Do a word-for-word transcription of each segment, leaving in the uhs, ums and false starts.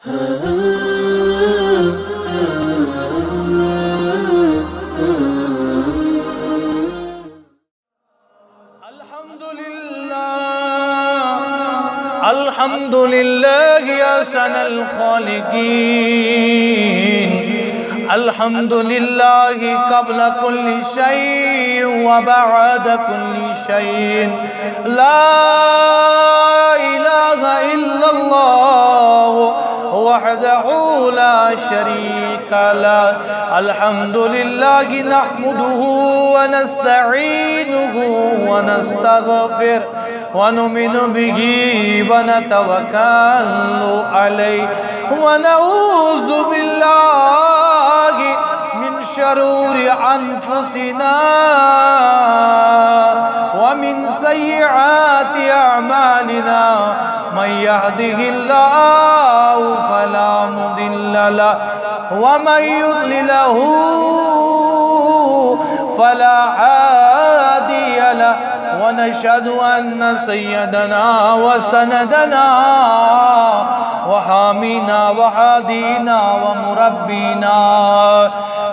الحمد لله، الحمد لله أحسن الخالقين، الحمد لله قبل كل شيء وبعد كل شيء. لا إله إلا الله وحده لا شريك له. الحمد لله نحمده ونستعينه ونستغفره ونؤمن به ونتوكل عليه ونعوذ بالله من شرور أنفسنا ومن سيئات أعمالنا. من يهده الله فلا مضل له ومن يضلله فلا هادي له. ونشهد أن سيدنا وسندنا وحامينا وهادينا ومربينا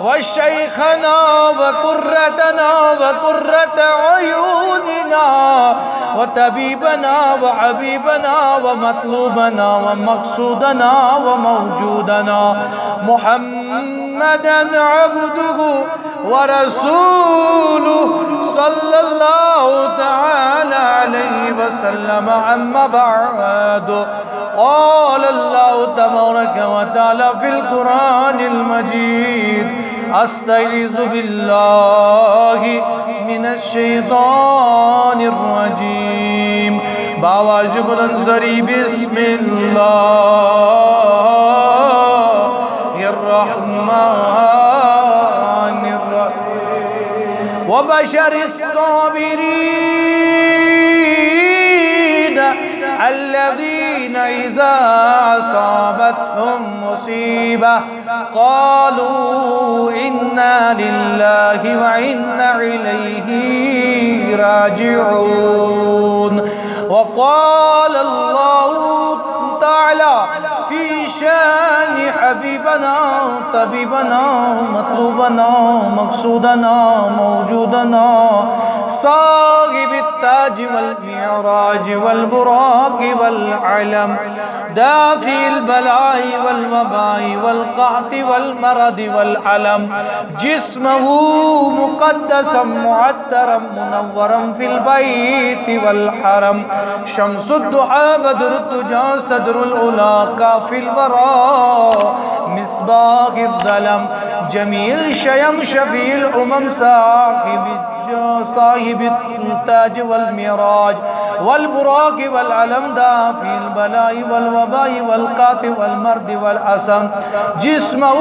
وشيخنا وقرتنا وقرة عيوننا وطبيبنا وحبيبنا ومطلوبنا ومقصودنا وموجودنا محمدا عبده ورسوله صلى الله تعالى عليه وسلم. أما بعد، قال الله تبارك وتعالى في القرآن المجيد: أستعيذ بالله من الشيطان الرجيم. بآواز بلند ساری، بسم الله الرحمن الرحيم. وبشر الصابرين الذين إذا أصابتهم مصيبة قالوا إنا لله وإنا إليه راجعون. وقال الله تعالى في شان حبيبنا طبيبنا مطلوبنا مقصودنا موجودنا صاحب التاج والمعراج والبراق والعلم، دافع البلاء والوباء والقحط والمرض والألم، جسمه مقدسا معطرا منورا في البيت والحرم، شمس الضحى بدر الدجى صدر العلا كافي الورى مصباح الظلم، جميل شيم شفيع الأمم صاحب الج-، صاحب التاج والمعراج والبراق والعلم، دافع البلاء والوباء والقحط والمرض والأسم، جسمه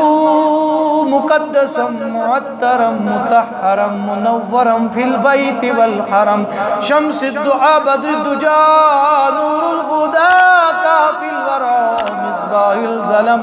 مقدسا معطرا مطهرا منورا في البيت والحرم، شمس الضحى بدر الدجى نور الهدى كافي الورى مصباح الظلم،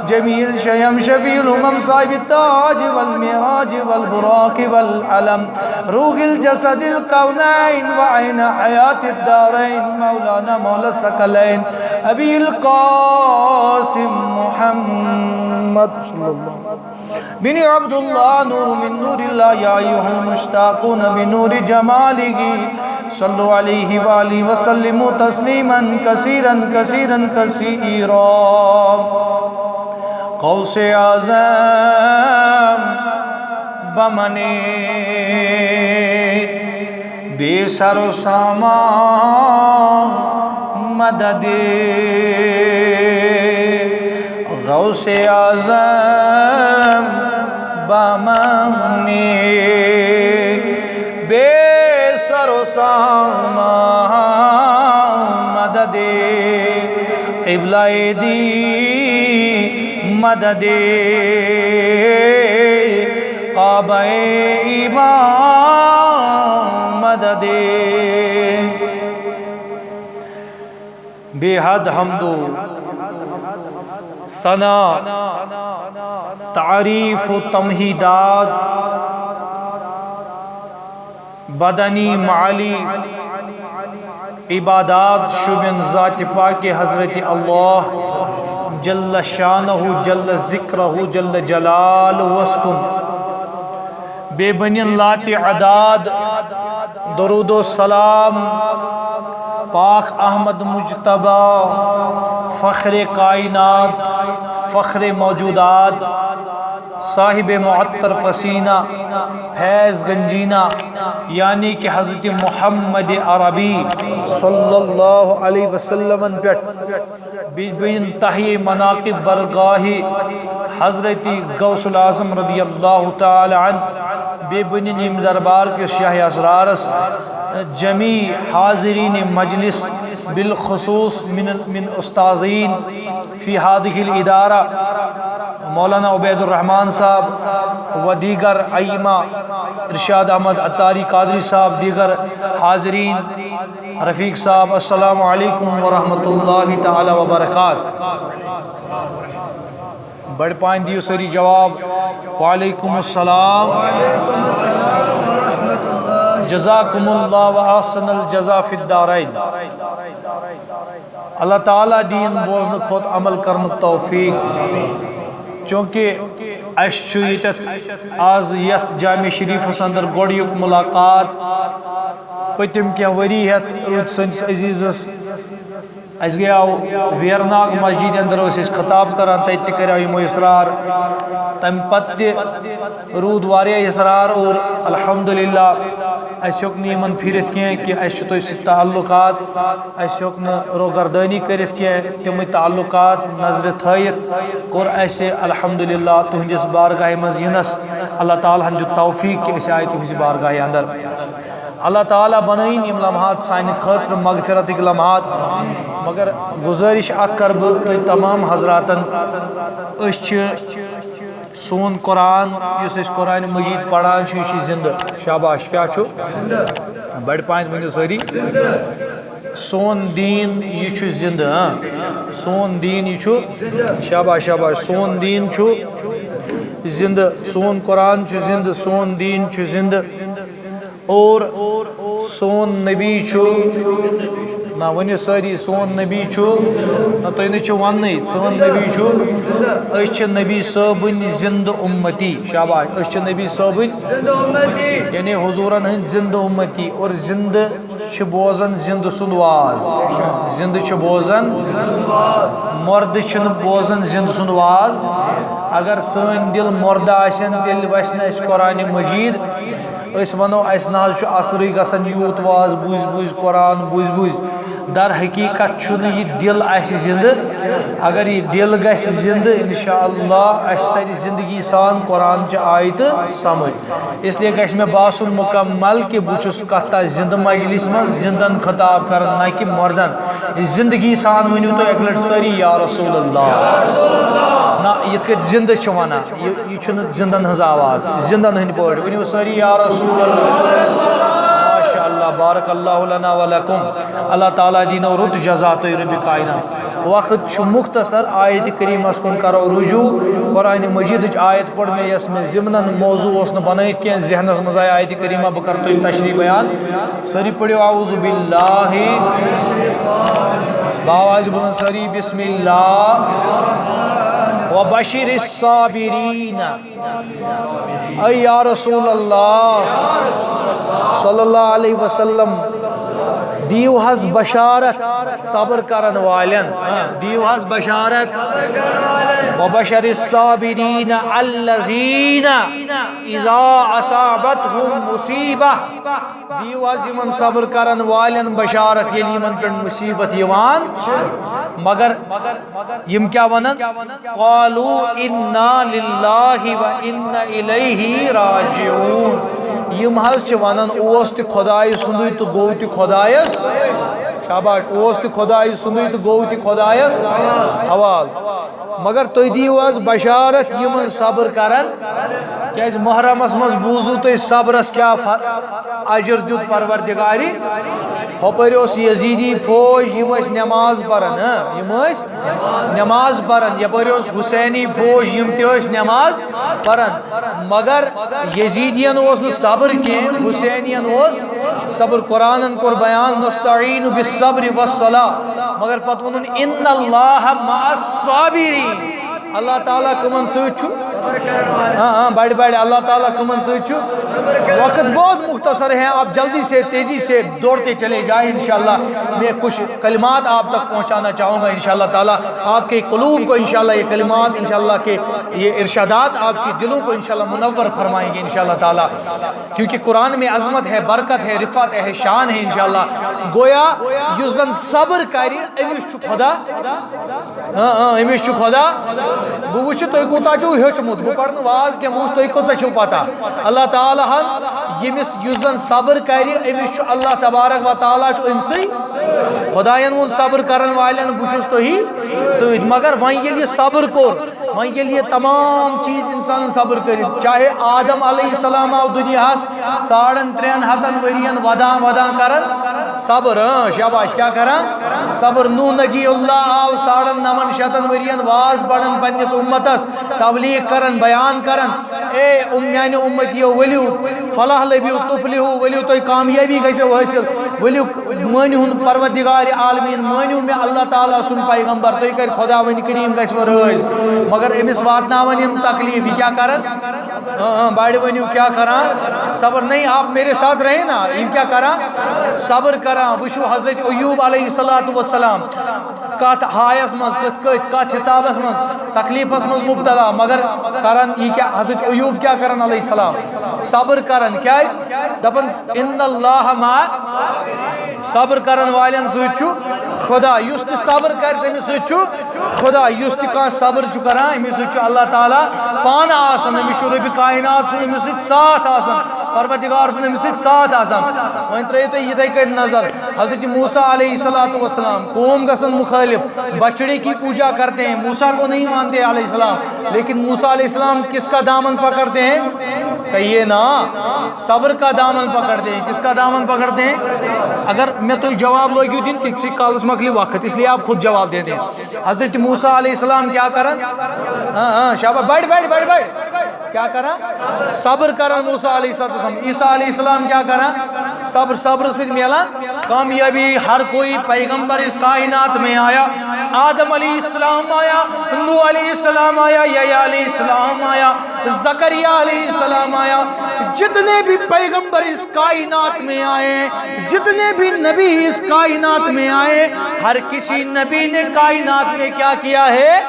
جميل شيم شفيع الأمم صاحب التاج والمعراج والبراق والعلم، روح الجسد الكونين وعين حياة الدارين، مولانا مولى الثقلين أبي القاسم محمد صلى الله عليه وسلم بن عبد الله، نور من نور الله، يا أيها المشتاقون بنور جماله، صلوا عليه وآله وسلموا تسليما كثيرا كثيرا كثيرا. غوث اعظم بمنی بے سر و سامان مدد، غوث اعظم بمنی بے سر و سامان مدد، قبلہ دی مدد، کعبہ ایمان مدد۔ بے حد حمد و ثنا، تعریف و تمہیدات، بدنی معالی، عبادات شوبن ذات پاک حضرت اللہ۔ جل شانہ، جل ذکرہ، جل جلالہس کُن۔ بے بنین لا تعداد درود و سلام پاک احمد مجتبیٰ، فخر کائنات، فخر موجودات، صاحب معطر پسینہ، فیض گنجینہ، یعنی کہ حضرت محمد عربی صلی اللہ علیہ وسلم پہ، بے بنین تہیہ مناقب برگاہ حضرت غوث الاعظم رضی اللہ تعالی عنہ، بے بنین ییٚمہِ دربار کِس شاہ اسرارس، جمیع حاضرین مجلس، بالخصوص من، من استاذین فی هذه الادارہ، مولانا عبید الرحمان صاحب و دیگر ائمہ، ارشاد احمد عطاری قادری صاحب، دیگر حاضرین، رفیق صاحب، السلام علیکم ورحمۃ اللہ تعالی وبرکاتہ۔ بڑ پان دیو سٲری جواب، وعلیکم السلام۔ جزاکم اللہ و احسن الجزا فی الدارین۔ اللہ تعالیٰ دین بوزنہٕ کھۄتہٕ عمل کرنُک توفیق۔ چونکہ اَسہِ چھُ ییٚتٮ۪تھ آز یَتھ جامع شریفس اندر گۄڈٕنیُک ملاقات۔ پٔتِم کینٛہہ ؤری ہٮ۪تھ روٗد سٲنِس عزیزس، اَسہِ گٔیاو ویرناگ مسجد اندر ٲسۍ أسۍ خطاب کران، تَتہِ تہِ کریاو یِمو اصرار۔ تَمہِ پتہٕ تہِ روٗد واریاہ اصرار اور الحمدللہ اَسہِ ہیوٚک نہٕ یِمن پھِرِتھ کینٛہہ کہِ اَسہِ چھُ تۄہہِ سۭتۍ تعلقات، اَسہِ ہیوٚک نہٕ روگردٲنی کٔرِتھ کینٛہہ۔ تِمٕے تعلقات نظرِ تھٲیِتھ کوٚر اَسہِ الحمدللہ تُہنٛدِس بارگاہہِ منٛز یِنس اللہ تعالیٰ ہن دیُت توفیق کہِ أسۍ آیہِ تُہنٛزِ بارگاہہِ اندر۔ اللہ تعالیٰ بنٲیِن یِم لمحات سانہِ خٲطرٕ مغفرتٕکۍ لمحات۔ مگر گُزٲرِش اکھ کرٕ بہٕ تۄہہِ تمام حضراتن، أسۍ چھِ سون قرآن، یُس أسۍ قرآن مجید پران چھِ، یہِ چھُ زندٕ۔ شاباش، کیٛاہ چھُ؟ بڑِ پانٛژِ ؤنِو سٲری۔ سون دیٖن، یہِ چھُ زندٕ، ہاں۔ سون دیٖن، یہِ چھُ، شاباش، شاباش، سون دیٖن چھُ زندٕ، سون قرآن چھُ زندٕ، سون دیٖن چھُ زندٕ۔ اور سون نبی چھُ، نہ ؤنِو سٲری، سون نبی چھُ، نہ تُہۍ نہٕ چھِو وَننٕے، سون نبی چھُ، أسۍ چھِ نبی صٲبٕنۍ زِندٕ اُمتی، شاباش، أسۍ چھِ نبی صٲبٕنۍ، یعنی حضوٗرن ہٕنٛدۍ زِندٕ اُمتی، اور زِندٕ چھِ بوزان زِندٕ سُنٛد واز، زِندٕ چھِ بوزان، مۄردٕ چھِنہٕ بوزان زِندٕ سُنٛد واز۔ اگر سٲنۍ دِل مۄردٕ آسن، تیٚلہِ وَسہِ نہٕ اَسہِ قرآنِ مجیٖد۔ أسۍ وَنو، اَسہِ نہ حظ چھُ اَثرٕے گژھان یوٗت واز بوٗزۍ بوٗزۍ، قرآن بوٗزۍ بوٗزۍ۔ در حقیٖقت چھُنہٕ یہِ دِل اَسہِ زِندٕ۔ اگر یہِ دِل گژھِ زِندٕ، انشاءاللہ اَسہِ تَرِ زِندگی سان قرآن چہِ آیتہٕ سمجھ۔ اس لیے گژھِ مےٚ باسُن مُکمل کہِ بہٕ چھُس کَتھ تَتھ زِندٕ مجلس منٛز زِندَن خطاب کران، نہ کہِ مردن۔ زِندگی سان ؤنِو تُہۍ اَکہِ لَٹہِ سٲری، یا رسول اللہ۔ نہ، یِتھ کٔنۍ زِندٕ چھِ وَنان۔ یہِ، یہِ چھُنہٕ زِندَن ہٕنٛز آواز، زِندَن ہٕنٛدۍ پٲٹھۍ ؤنِو سٲری، یا رسول اللہ۔ ماشاء اللہ، بارک اللہ لنا و لکم۔ اللہ تعالیٰ دینو رُت جزا تُہۍ ربِ کائنات۔ وقت چھُ مختصر، آیتِ کریٖمَس کُن کرو رجوع۔ قرآنِ مجیدٕچ آیت پٔر مےٚ، یۄس مےٚ ضمناً موضوع اوس نہٕ بنٲیِتھ کینٛہہ، ذہنَس منٛز آیہِ آیتِ کریٖمہ، بہٕ کرٕ تۄہہِ تشریح بیان۔ سٲری پٔرِو، اعوذ باللہ، باواز بلند سٲری، بسم اللہ، وبشر الصابرین۔ اے یا رسول اللہ صلی اللہ علیہ وسلم، دیو حظ بشارت صبر کرن والن، دیو حظ بشارت۔ وبشر الصابرین الذین اذا اصابتهم مصیبہ، دیو حظ یِمن صبر کرن والٮ۪ن بشارت، ییٚلہِ یِمن پٮ۪ٹھ مصیبت یِوان چھِ۔ مگر یِم کیٛاہ ونان؟ قالوا انا للہ و انا الیہ راجعون۔ یِم حظ چھِ ونان، اوس تہِ خدایہِ سُنٛدُے تہٕ گوٚو تہِ خدایس۔ شاباش، اوس تہِ خدایہِ سُنٛدُے تہٕ گوٚو تہِ خدایس حوالہٕ۔ مگر تُہۍ دِیِو حظ بشارت یِمن صبر کرن، کیازِ محرمس منٛز بوٗزوٕ تُہۍ صبرس کیٛاہ ف-، اجر دیُت پروردگارِ۔ ہۄپٲرۍ اوس یزیدی فوج، یِم ٲسۍ نماز پران، ہاں، یِم ٲسۍ نماز پران۔ یپٲرۍ اوس حسینی فوج، یِم تہِ ٲسۍ نماز پران۔ مگر یزیدین اوس نہٕ صبر کینٛہہ، حسینین اوس صبر۔ قرآنن کوٚر بیان، نستعین بالصبر والصلاۃ۔ مگر پتہٕ ووٚنُن، ان اللہ مع الصابرین۔ اللہ تعالیٰ کمن سۭتۍ چھُ؟ ہاں ہاں، بڑِ بڑِ، اللہ تعالیٰ کمن سۭتۍ چھُ؟ وقت بہت مختصر ہے، آپ جلدی سے، تیزی سے دوڑتے چلے جائیں۔ انشاءاللہ میں کچھ کلمات آپ تک پہنچانا چاہوں گا۔ انشاءاللہ تعالیٰ آپ کے قلوب کو، انشاءاللہ یہ کلمات، انشاءاللہ کہ یہ ارشادات آپ کے دلوں کو انشاءاللہ منور فرمائیں گے انشاءاللہ تعالیٰ۔ کیونکہ قرآن میں عظمت ہے، برکت ہے، رفعت ہے، شان ہے انشاءاللہ۔ گویا یُس زن صبر کرِ، أمِس چھُ خدا۔ اۭں، اۭں، أمِس چھُ خدا۔ بہٕ وٕچھِ تُہۍ کوٗتاہ چھِو ہیوٚچھمُت، بہٕ پرٕ نہٕ واز کینٛہہ، بہٕ وٕچھِ تُہۍ کۭژاہ چھِو پتہ۔ اللہ تعالیٰ ہن ییٚمِس، یُس زن صبر کرِ، أمِس چھُ اللہ تبارک و تعالیٰ چھُ أمۍ سٕے۔ خداین ووٚن صبر کرن والٮ۪ن، بہٕ چھُس تُہی سۭتۍ۔ مگر وۄنۍ ییٚلہِ یہِ صبر کوٚر، وۄنۍ ییٚلہِ یہِ تمام چیٖز اِنسانَن صبر کٔرِتھ، چاہے آدم علیہ السلام آو دُنیاہَس ساڑن ترٛٮ۪ن ہَتَن ؤرِین وَدان وَدان کران صبر، اۭں، شاباش، کیٛاہ کران؟ صبر۔ نوح نجی اللہ آو ساڑن نَوَن شَتَن ؤرِین واز پَران پننِس اُمتَس، تبلیغ کران، بیان کران، اے اُم-، میانہِ اُمتیو، ؤلِو، فلاح لٔبِو، تُفلِحو، ؤلِو، تُہۍ کامیٲبی گژھیو حٲصِل، ؤلِو، مٲنِو ہُنٛد پروردگار عالمین، مٲنِو مےٚ اللہ تعالیٰ سُنٛد پیغمبر، تُہۍ کٔرۍ خداوند کریم گژھِ وۄنۍ رٲضۍ۔ مگر أمِس واتناوان یِم تکلیف، یہِ کیٛاہ کران؟ اۭں، اۭں، بڑِ ؤنِو کیٛاہ کران؟ صبر نہیں، آپ میرے ساتھ رہے نا، یِم کیٛاہ کران؟ صبر کران۔ وٕچھِو حضرت ایوب علیہ الصلوۃ والسلام کتھ حایس منٛز، کتھ کتھ کتھ حسابس منٛز، تکلیفس منٛز مبتلا، مگر کران یہِ کیٛاہ؟ حضرت ایوب کیٛاہ کران علیہ السلام؟ صبر کران۔ کیٛازِ؟ دپان، ان اللہ مع، صبر کرن والٮ۪ن سۭتۍ چھُ خدا، یُس تہِ صبر کرِ تٔمِس سۭتۍ چھُ خدا، یُس تہِ کانٛہہ صبر چھُ کران أمِس سۭتۍ چھُ اللہ تعالیٰ پانہٕ آسان، أمِس چھُ رۄبِ کائنات سُنٛد أمِس سۭتۍ ساتھ آسان، پروردگار سُنٛد أمِس سۭتۍ ساتھ آسان۔ وۄنۍ ترٲیِو تُہۍ یِتھے کٔنۍ نظر، حضرت موسیٰ علیہ الصلوۃ والسلام قوم گژھن مخالف، بچڑے کی پوجا کرتے ہیں، موسیٰ کو نہیں مانتے علیہ السلام، لیکن موسیٰ علیہ السلام کس کا دامن پکڑتے ہیں؟ کہیے نا، صبر کا دامن پکڑتے ہیں۔ کس کا دامن پکڑتے ہیں؟ اگر میں تو جواب لوگیو دن، تیتسے کالس مۄکلہِ وقت، اس لیے آپ خود جواب دے دیں۔ حضرت موسیٰ علیہ السلام کیٛاہ کران؟ ہاں، ہاں، شاباش، بڑ، بڑ، بڑ، بڑ۔ کیٛاہ کران؟ صبر کران موسیٰ علیہ السلام۔ عیسیٰ علیہ السلام کیٛاہ کران؟ صبر، صبر سۭتۍ میلان کامیابی۔ ہر کوئی پیغمبر اس کائنات میں آیا، آدم علیہ السلام آیا، نوح علیہ السلام آیا، یحییٰ علیہ السلام آیا، زکریا علیہ السلام آیا، جتنے بھی پیغمبر اس کائنات میں آئے، جتنے بھی نبی اس کائنات میں آئے، ہر کسی نبی نے کائنات میں کیا کیا ہے؟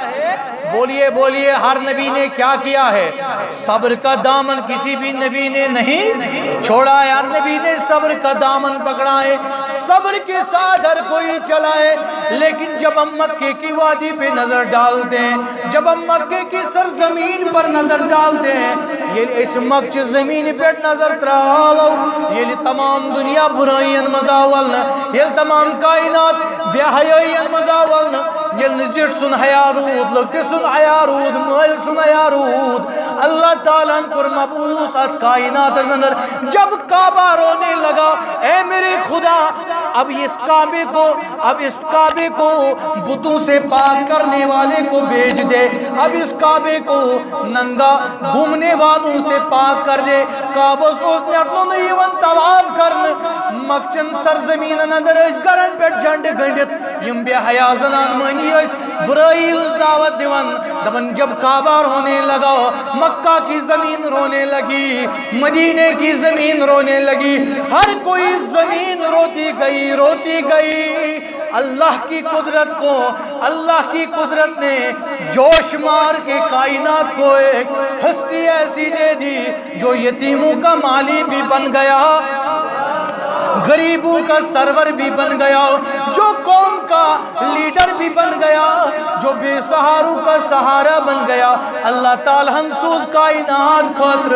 بولیے، بولیے، ہر نبی نے کیا کیا ہے؟ صبر کا دامن کسی بھی نبی نے نہیں چھوڑا ہے، ہر نبی نے صبر کا دامن پکڑا ہے، صبر کے ساتھ ہر کوئی چلا ہے۔ لیکن جب ہم مکے کی وادی پہ نظر ڈالتے ہیں، جب ہم مکے کی سرزمین پر نظر ڈالتے ہیں، ییٚلہِ أسۍ مکچہِ زمین پہ نظر تراو، ییٚلہِ تمام دنیا برائین منٛز آو ولنہٕ، ییٚلہِ تمام کائنات بے حیٲیین منٛز آو ولنہٕ، ییٚلہِ نہٕ زِٹھ سُنٛد حیا روٗد، لۄکٹہِ سُنٛد حیا روٗد، مٲلۍ سُنٛد حیا روٗد، اللہ تعالیٰ ہن کوٚر مبعوث اتھ کائناتس اندر۔ جب کعبہ رونے لگا، اے میرے خدا، اب اس کعبے کو، اب اس کعبے کو بتوں سے پاک کرنے والے کو بھیج دے، اب اس کعبے کو ننگا گھومنے والوں سے پاک کر دے۔ کعبس اوس نژنہٕ نہٕ یِوان طواف کرنہٕ۔ مکچن سرزمینن اندر ٲسۍ گرن پٮ۪ٹھ جھنڈٕ گٔنڈِتھ، یِم بے حیا زنان مٔہنی ٲسۍ برٲیی ہٕنٛز دعوت دِوان، دپان، جب کعبہ رونے لگا، مکہ کی زمین رونے لگی، مدینے کی زمین رونے لگی، ہر کوئی زمین روتی گئی، روتی گئی۔ اللہ کی قدرت کو، اللہ کی قدرت نے جوش مار کے کائنات کو ایک ہستی ایسی دے دی جو یتیموں کا مالی بھی بن گیا، غریبوں کا سرور بھی بن گیا، جو قوم کا لیڈر بھی بن گیا، جو بے سہاروں کا سہارا بن گیا۔ اللہ تعالیٰ ہن سوز کائنات خاطر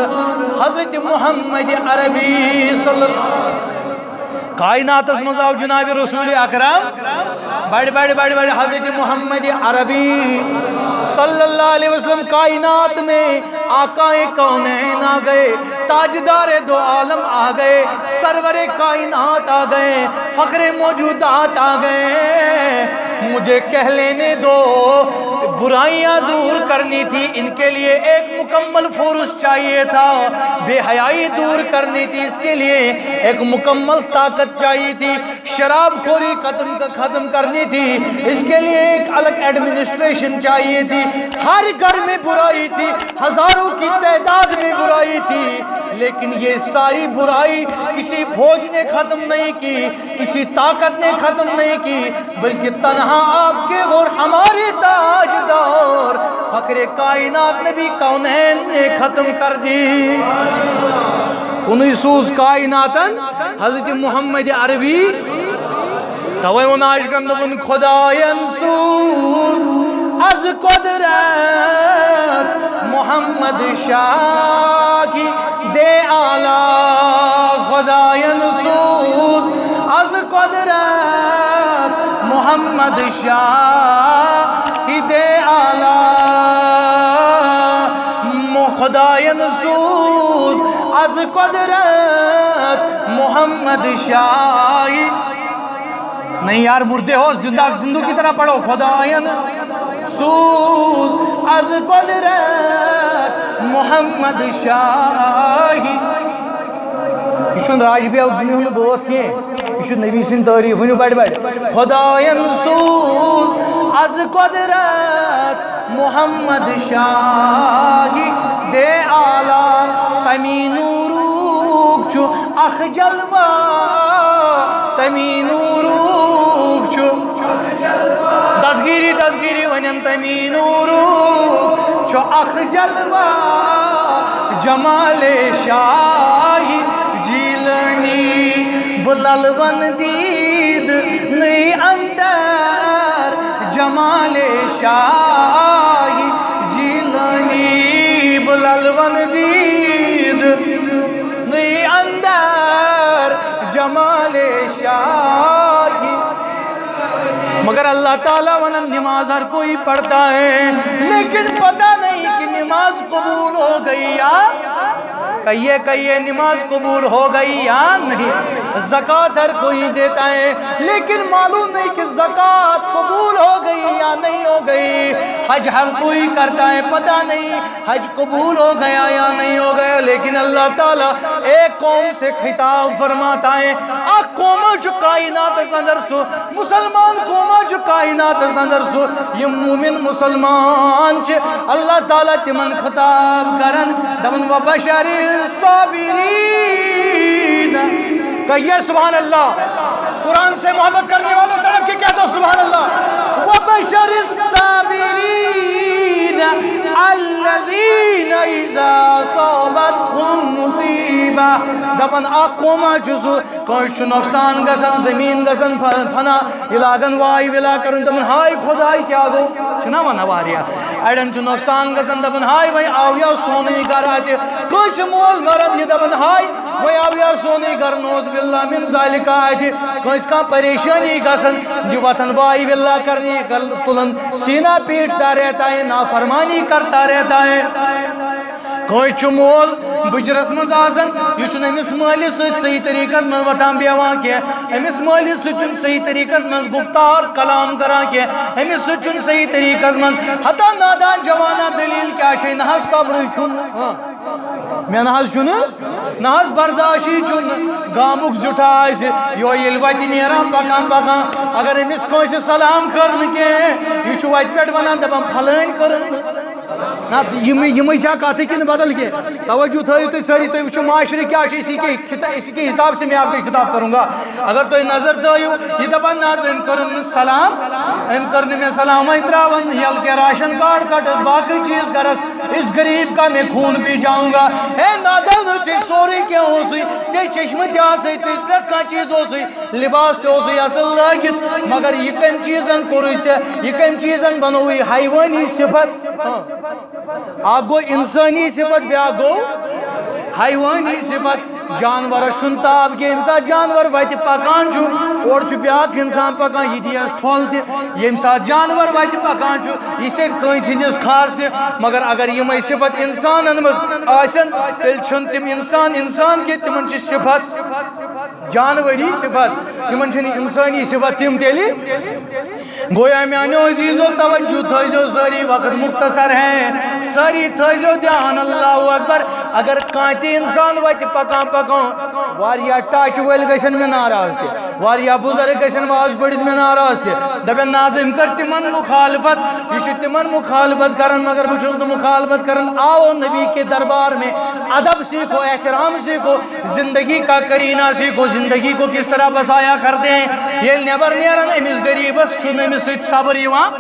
حضرت محمد عربی صلی اللہ۔ کائناتس منٛز آو جناب رسول اکرم، بڑ بڑ بڑ بڑ حضرت محمد عربی صلی اللہ علیہ وسلم، کائنات میں آقا کونین آ گئے، تاجدار دو عالم آ گئے، سرور کائنات آ گئے، فخر موجودات آ گئے۔ مجھے کہہ لینے دو، برائیاں دور کرنی تھی، ان کے لیے ایک مکمل فورس چاہیے تھا۔ بے حیائی دور کرنی تھی، اس کے لیے ایک مکمل طاقت چاہیے تھی۔ شراب خوری ختم ختم کرنی تھی، اس کے لیے ایک الگ ایڈمنسٹریشن چاہیے تھی۔ ہر گھر میں برائی تھی، ہزاروں کی تعداد میں برائی تھی، لیکن یہ ساری برائی کسی فوج نے ختم نہیں کی، کسی طاقت نے ختم نہیں کی، بلکہ تنہا آپ کے اور ہمارے تاجدار فخر کائنات نبی کونین نے ختم کر دی۔ کُنُے سوٗز کائناتن حضرت محمد عربی۔ توے ووٚن عاشقن، دوٚپُن، خداین سوٗز از قدرت محمد شاہی دے آلہ۔ خداین سوٗز از قدرت محمد شاہی دے آلہ۔ مو-، خداین سوٗز از قدرت محمد شاہی۔ نہیں یار، مردے ہو، زندہ، زندوں کی طرح پڑھو۔ خداین سوٗز از قدرت محمد شاہی۔ یہِ چھُنہٕ راجہِ بیگ دُنیاہُک بٲتھ کینٛہہ، یہِ چھُ نبی سٕنٛدۍ تعریٖف۔ ؤنِو بڑِ بڑِ۔ خداین سوٗز از قدرت محمد شاہی دے آلہ۔ تمی نوٗرُک چھُ اکھ جلوہ، تمی نوٗرُک چھُ۔ دستگیری، دستگیری ونن تمی نوٗرُک چھُ اکھ جلوہ، جمال شاہی جیلانی۔ بہٕ للون دید نئی اندر جمال شاہی جیلانی۔ بہٕ للون دید نئی اندر جمال شاہی۔ مگر اللہ تعالیٰ ونن، نماز ہر کوئی پڑھتا ہے، لیکن پتہ نہیں کہ نماز قبول ہو گئی یا کہیے، کہیے، نماز قبول ہو گئی یا نہیں؟ زکوٰۃ ہر کوئی دیتا ہے، لیکن معلوم نہیں کہ زکوٰۃ قبول ہو گئی یا نہیں ہو گئی۔ حج ہر کوئی کرتا ہے، پتہ نہیں حج قبول ہو گیا یا نہیں ہو گیا، لیکن اللہ تعالیٰ ایک قوم سے خطاب فرماتا ہے۔ اکھ قوم چھُ کائناتس اندر سُہ، مسلمان قوم چھُ کائناتس اندر سُہ، یِم مومن مسلمان چھِ، اللہ تعالیٰ تِمن خطاب کران، دپان، وبشر الصابرین۔ کہیے سبحان اللہ۔ قرآن سے محبت کرنے والوں تڑپ کے کہہ دو سبحان اللہ۔ وبشر الصابرین الذین اذا اصابتهم مصیبہ۔ دپان، اکھ قوم چھُ سُہ، کٲنٛسہِ چھُ نۄقصان گژھان، زٔمیٖن گژھان ف-، فنا، یہِ لاگان واے وِلا کرُن، دپان، ہاے خداے، کیٛاہ گوٚو؟ چھِنہ ونان واریاہ۔ اڑٮ۪ن چھُ نۄقصان گژھان، دپان، ہاے، وۄنۍ آو یا سونُے گرٕ اتہِ۔ کٲنٛسہِ مول مران، یہِ دپان، ہاے، وۄنۍ آو یا سونُے گرٕ، نعوذ باللہ من ذالک اتہِ۔ کٲنٛسہِ کانٛہہ پریشٲنی گژھان، یہِ وۄتھان واے وِلا کرنہِ، یہِ کران، تُلان سیٖنہ پیٖٹھ تا رہتا ہے، نافرمانی کرتا رہتا ہے۔ کٲنٛسہِ چھُ مول بُجرس منٛز آسان، یہِ چھُنہٕ أمِس مٲلِس سۭتۍ صحیح طریٖقس منٛز وۄتھان بیٚہوان کینٛہہ، أمِس مٲلِس سۭتۍ چھُنہٕ صحیح طریٖقس منٛز گُفتار کلام کران کینٛہہ، أمِس سۭتۍ چھُنہٕ صحیح طریٖقس منٛز۔ ہتا نادان جوانا، دٔلیٖل کیٛاہ چھے؟ نہ حظ صبرٕے چھُنہٕ، ہاں، مےٚ نہ حظ چھُنہٕ، نہ حظ برداشٕے چھُنہٕ۔ گامُک زیُٹھا آسہِ، یِہوٚے ییٚلہِ وَتہِ نیران، پَکان پَکان، اگر أمِس کٲنٛسہِ سلام کٔر نہٕ کینٛہہ، یہِ چھُ وَتہِ پٮ۪ٹھ وَنان، دَپان، "پھلٲنۍ کٔرٕن نہٕ۔" نہ، یِمٕے، یِمٕے چھا کَتھٕ کِنہٕ بدل کینٛہہ؟ توجہ تھٲیِو تُہۍ سٲری، تُہۍ وٕچھِو معاشرٕ کیٛاہ چھُ، اسی کے خطا-، اسی کے حساب سے میں آپ کو خطاب کروں گا۔ اگر تُہۍ نظر تھٲیِو، یہِ دَپان، "نہ حظ، أمۍ کٔرٕن نہٕ سلام، أمۍ کٔر نہٕ مےٚ سلام، وۄنۍ ترٛاوَن یَلہٕ کینٛہہ راشن کارڈ ژَٹَس، باقٕے چیٖز کَرَس۔" اس غریب کا میں خون پی جاؤں گا۔ اے نادانو، ژےٚ سورُے کینٛہہ اوسُے، ژےٚ چشمہٕ تہِ آسے، ژےٚ پرٛٮ۪تھ کانٛہہ چیٖز اوسُے، لباس تہِ اوسُے اصٕل لٲگِتھ، مگر یہِ کٔمۍ چیٖزن کوٚرُے ژےٚ، یہِ کٔمۍ چیٖزن بنووُے حیوٲنی صفت؟ ہاں۔ اکھ گوٚو انسٲنی صفت، بیٛاکھ گوٚو حیوٲنی صفت۔ جانورس چھُنہٕ تاب کینٛہہ۔ ییٚمہِ ساتہٕ جانور وتہِ پکان چھُ، اورٕ چھُ بیٛاکھ انسان پکان، یہِ دِیس ٹھۄل تہِ۔ ییٚمہِ ساتہٕ جانور وتہِ پکان چھُ، یہِ سیٚکہِ کٲنٛسہِ ہٕنٛدِس کھہس تہِ۔ مگر اگر یِمے صفت انسانن منٛز آسن، تیٚلہِ چھِنہٕ تِم انسان انسان کینٛہہ، تِمن چھِ صفت جانوری صفت، تِمن چھِنہٕ انسٲنی صفت تِم تیٚلہِ۔ گویا میانیو عزیزو، توجہ تھٲیزیو، سٲری وقت مختصر ہیں، سٲری تھٲیزیو دھیان، اللہ اکبر۔ اگر کانٛہہ تہِ انسان وتہِ پکان پکان واریاہ ٹاچہِ وٲلۍ گژھن مےٚ ناراض تہِ، واریاہ بزرگ گژھن واز پٔرِتھ مےٚ ناراض تہِ، دپن نہ حظ أمۍ کٔر تِمن مخالفت، یہِ چھُ تِمن مخالفت کران، مگر بہٕ چھُس نہٕ مخالفت کران۔ آؤ نبی کے دربار میں، ادب سیکھو، احترام سیکھو، زندگی کا کرینہ سیکھو، زندگی کو کس طرح بسایا کرتے ہیں۔ ییٚلہِ نٮ۪بر نیران أمِس غریٖبس چھُنہٕ أمِس سۭتۍ صبر یِوان۔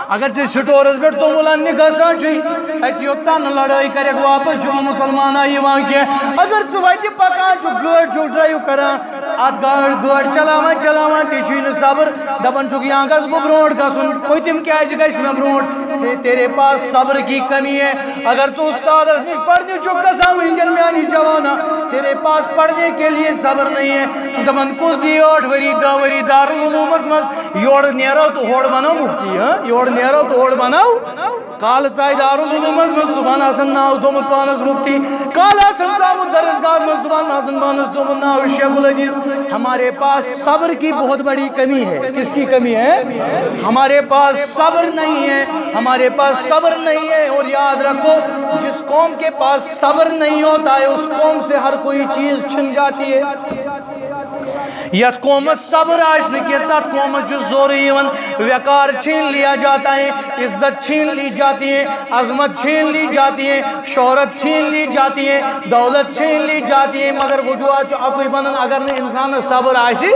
اگر ژٕ سٹورس پٮ۪ٹھ توٚمُل اننہِ گژھان چھُے، تتہِ یوٚتام نہٕ لڑٲے کرکھ واپس چھُنہٕ مُسلمانا یِوان کینٛہہ۔ اگر ژٕ وتہِ پکان چھُکھ، گٲڑۍ چھُکھ ڈرایو کران، اتھ گاڑ گٲڑۍ چلاوان چلاوان تہِ چھُے نہٕ صبر، دپان چھُکھ یا گژھٕ بہٕ برونٛٹھ گژھُن، پٔتِم کیازِ گژھِ مےٚ برونٛٹھ؟ ژےٚ، تیرے پاس صبر کی کمی ہے۔ اگر ژٕ استادس نِش پرنہِ چھُکھ گژھان وٕنکٮ۪ن میانہِ جوانا، تیرے پاس پڑھنے کے لیے صبر نہیں ہے۔ ژٕ دپان کُس دی ٲٹھ ؤری، دہ ؤری دارالعلومس منٛز، یورٕ نیرو تہٕ ہورٕ بنو مفتی، ہاں؟ یورٕ نیرو تہٕ ہورٕ بنو۔ کالہٕ ژایہِ دارالعلومس منٛز، صبحن آسان ناو تھوٚمُت پانس مفتی۔ کالہٕ آسان ژامُت درسگاہس منٛز، صبحن آسان پانس تھوٚمُت ناو شیخ الحدیث۔ ہمارے پاس صبر کی بہت بڑی کمی ہے۔ کس کی کمی ہے؟ ہمارے پاس صبر نہیں ہے، ہمارے پاس صبر نہیں ہے۔ اور یاد رکھو، جس قوم کے پاس صبر نہیں ہوتا ہے، اس قوم سے ہر کوئی چیز چھن جاتی ہے۔ یتھ قومس صبر آسہِ نہٕ کینٛہہ، تتھ قومس چھُ سورُے یِوان۔ وقار چھین لیا جاتا ہے، عزت چھین لی جاتی ہے، عظمت چھین لی جاتی ہے، شہرت چھین لی جاتی ہے، دولت چھین لی جاتی ہے، مگر وجوہات چھُ اکُے بنان، اگر نہٕ انسانس صبر آسہِ۔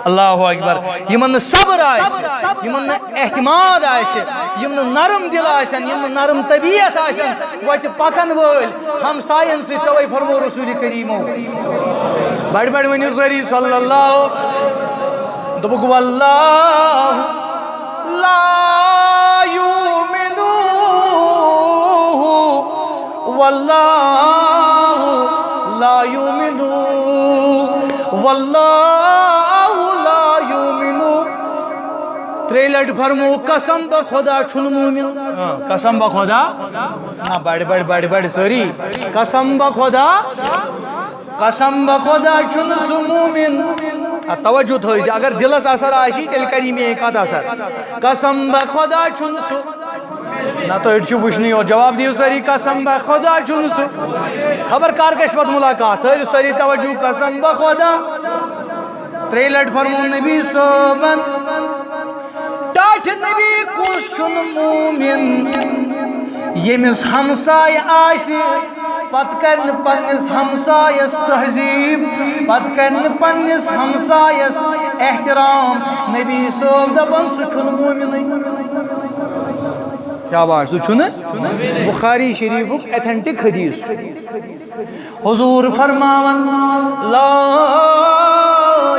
اللہ اکبر۔ یِمن نہٕ صبر آسہِ، یِمن نہٕ اعتماد آسہِ، یِم نہٕ نرم دل آسن، یِم نہٕ نرم طبیعت آسن، وتہِ پکن وٲلۍ، ہمساین سۭتۍ، توے فرمو رسول کریمو، بڑِ بڑِ ؤنِو سٲری صلی اللہ۔ دوٚپُکھ، واللہ لا یؤمنو، واللہ لا یؤمنو، واللہ لا یؤمنو۔ ترٛیٚیہِ لٹہِ فرمو، قسم بہ خدا چھُنہٕ مومن۔ ہاں، قسم بہ خدا۔ نہ، بڑِ، بڑِ، بڑِ، بڑِ سٲری۔ قسم بہ خدا، قسم بہ خدا چھُنہٕ سُہ مومن۔ آ، توجہ تھٲیِو زِ اگر دِلس اثر آسی، تیٚلہِ کَری میٛٲنۍ کَتھ اثر۔ قسم بہ خدا چھُنہٕ سُہ۔ نہ، تُہۍ چھِو وٕچھنٕے یوت۔ جواب دِیِو سٲری، قسم بہ خدا چھُنہٕ سُہ۔ خبر کر گژھِ پتہٕ مُلاقات۔ تھٲیِو سٲری توجہ، قسم بہ خدا۔ ترٛیٚیہِ لٹہِ فرموو نبی صٲبن، ٹاٹھہِ نبی کُس چھُنہٕ مومن، ییٚمِس ہمسایہِ آسہِ، پتہٕ کرِ نہٕ پننِس ہمسایس تہذیب، پتہٕ کرِ نہٕ پننِس ہمسایس احترام۔ نبی صٲب دپان، سُہ چھُنہٕ مومنٕے۔ شاباش، سُہ چھُنہٕ۔ بخاری شریفُک authentic حدیث۔ حضور فرماوان، لا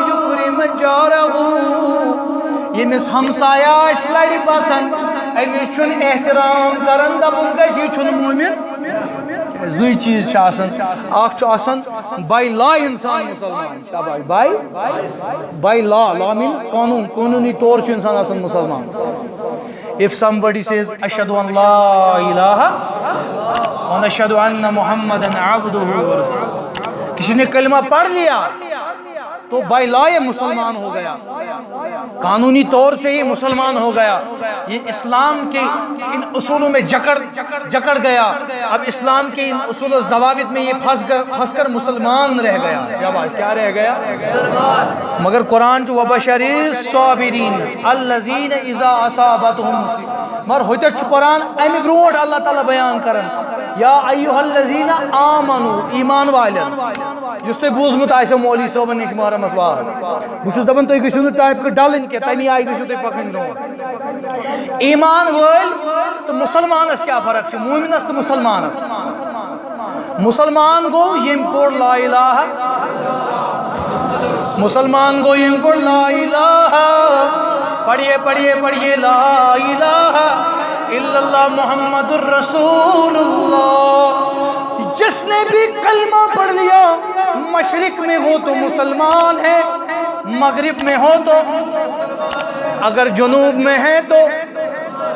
یکرم جارہ، ییٚمِس ہمسایہ آسہِ لڑِ بسان، أمِس چھُنہٕ احترام کران، دپُن گژھِ، یہِ چھُنہٕ مومن۔ زٕے چیٖز چھِ آسان، اکھ چھُ آسان by law انسان مسلمان، شاباش، by، by law، law means قانون، قانونی طور چھُ انسان آسان مسلمان۔ If somebody says, اشہد ان لا الہ، و اشہد ان محمدن عبدہ و رسولہ، کسی نے کلمہ پڑھ لیا، تو by law یہ مسلمان ہو گیا، قانونی طور سے یہ مسلمان ہو گیا۔ یہ اسلام کے ان اصولوں میں جکڑ، جکڑ گیا۔ اب اسلام کے ان اصول و ضوابط میں یہ پھنس کر، پھنس کر مسلمان رہ گیا۔ شاباش، کیا رہ گیا؟ مگر قرآن چھُ، وبشر الصابرین الذین اذا اصابتهم مصیبہ۔ مگر ہوٚتٮ۪تھ چھُ قرآن اَمہِ برونٛٹھ اللہ تعالیٰ بیان کران، یا ایھا الذین آمنو، ایمان والٮ۪ن۔ یُس تۄہہِ بوٗزمُت آسیو مولوی صٲبن نِش محرمس وعظ، بہٕ چھُس دپان تُہۍ گٔژھِو نہٕ ٹاپکہٕ ڈلٕنۍ کینٛہہ، تَمی آیہِ گٔژھِو تُہۍ پکٕنۍ برونٛٹھ۔ ایمان وٲلۍ تہٕ مُسلمانس کیٛاہ فرق چھِ؟ مومنس تہٕ مُسلمانس۔ مسلمان گو یم پور لا الہ، مسلمان گو یم پور لا الہ، پڑھیے، پڑھیے، پڑھیے لا الہ الا اللہ محمد الرسول اللہ۔ جس نے بھی کلمہ پڑھ لیا، مشرق میں ہو تو مسلمان ہے، مغرب میں ہو تو، اگر جنوب میں ہے تو،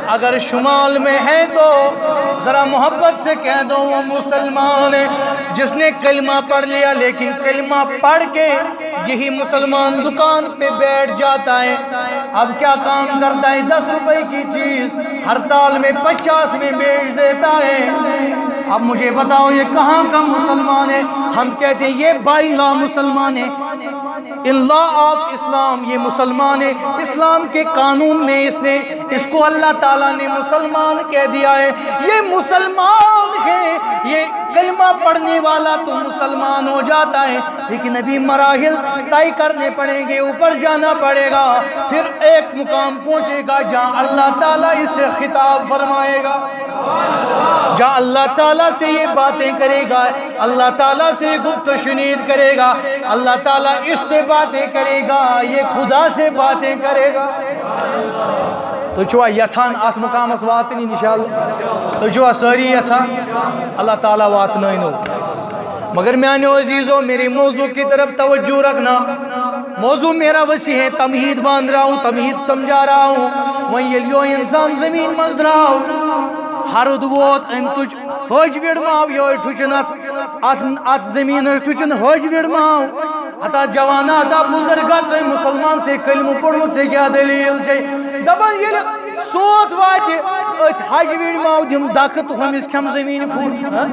اگر شمال میں ہے تو ذرا محبت سے کہہ دو، وہ مسلمان ہے۔ جس نے کلمہ پڑھ لیا لیکن کلمہ پڑھ کے یہی مسلمان دکان پہ بیٹھ جاتا ہے، اب کیا کام کرتا ہے؟ دس روپے کی چیز ہڑتال میں پچاس میں بیچ دیتا ہے۔ اب مجھے بتاؤ، یہ کہاں کا مسلمان ہے؟ ہم کہتے ہیں یہ بائی لا مسلمان ہے، ان لا آف اسلام یہ مسلمان ہے، اسلام کے قانون میں اس نے، اس کو اللہ تعالیٰ نے مسلمان کہہ دیا ہے۔ یہ مسلمان ہے، یہ کلمہ پڑھنے والا تو مسلمان ہو جاتا ہے، لیکن ابھی مراحل طے کرنے پڑیں گے، اوپر جانا پڑے گا، پھر ایک مقام پہنچے گا جہاں اللہ تعالیٰ اس سے خطاب فرمائے گا، جہاں اللہ تعالیٰ سے یہ باتیں کرے گا، اللہ تعالیٰ سے گفت و شنید کرے گا، اللہ تعالیٰ اس سے باتیں کرے گا، یہ خدا سے باتیں کرے گا۔ تُہۍ چھِوا یژھان اتھ مقامس واتٕنۍ؟ انشاءاللہ تُہۍ چھِوا سٲری یژھان؟ اللہ تعالیٰ واتنٲینو۔ مگر میانیو عزیزو، میرے موضوع کی طرف توجہ رکھنا۔ موضوع میرا وسیع ہے، تمہید باندھ رہا ہوں، تمہید سمجھا رہا ہوں۔ وۄنۍ ییٚلہِ یِہوٚے انسان زمین منٛز درٛاو، ہرُد ووت، أمۍ تُج حٲج وِڑماو، یِہوٚے ٹھُچُن اتھ، اتھ، اتھ زمینس ٹھُچُن حٲج وِڑماو۔ ہتا جوانا، ہتا بزرگا، ژے مسلمان، ژے کلمہٕ پوٚرمُت، ژے کیٛاہ دٔلیٖل چھے؟ دپان ییٚلہِ سوت واتہِ، أتھۍ حج وِڑماو دِم دکہٕ تہٕ ہُمِس کھٮ۪م زمین پھُٹ۔ ہاں؟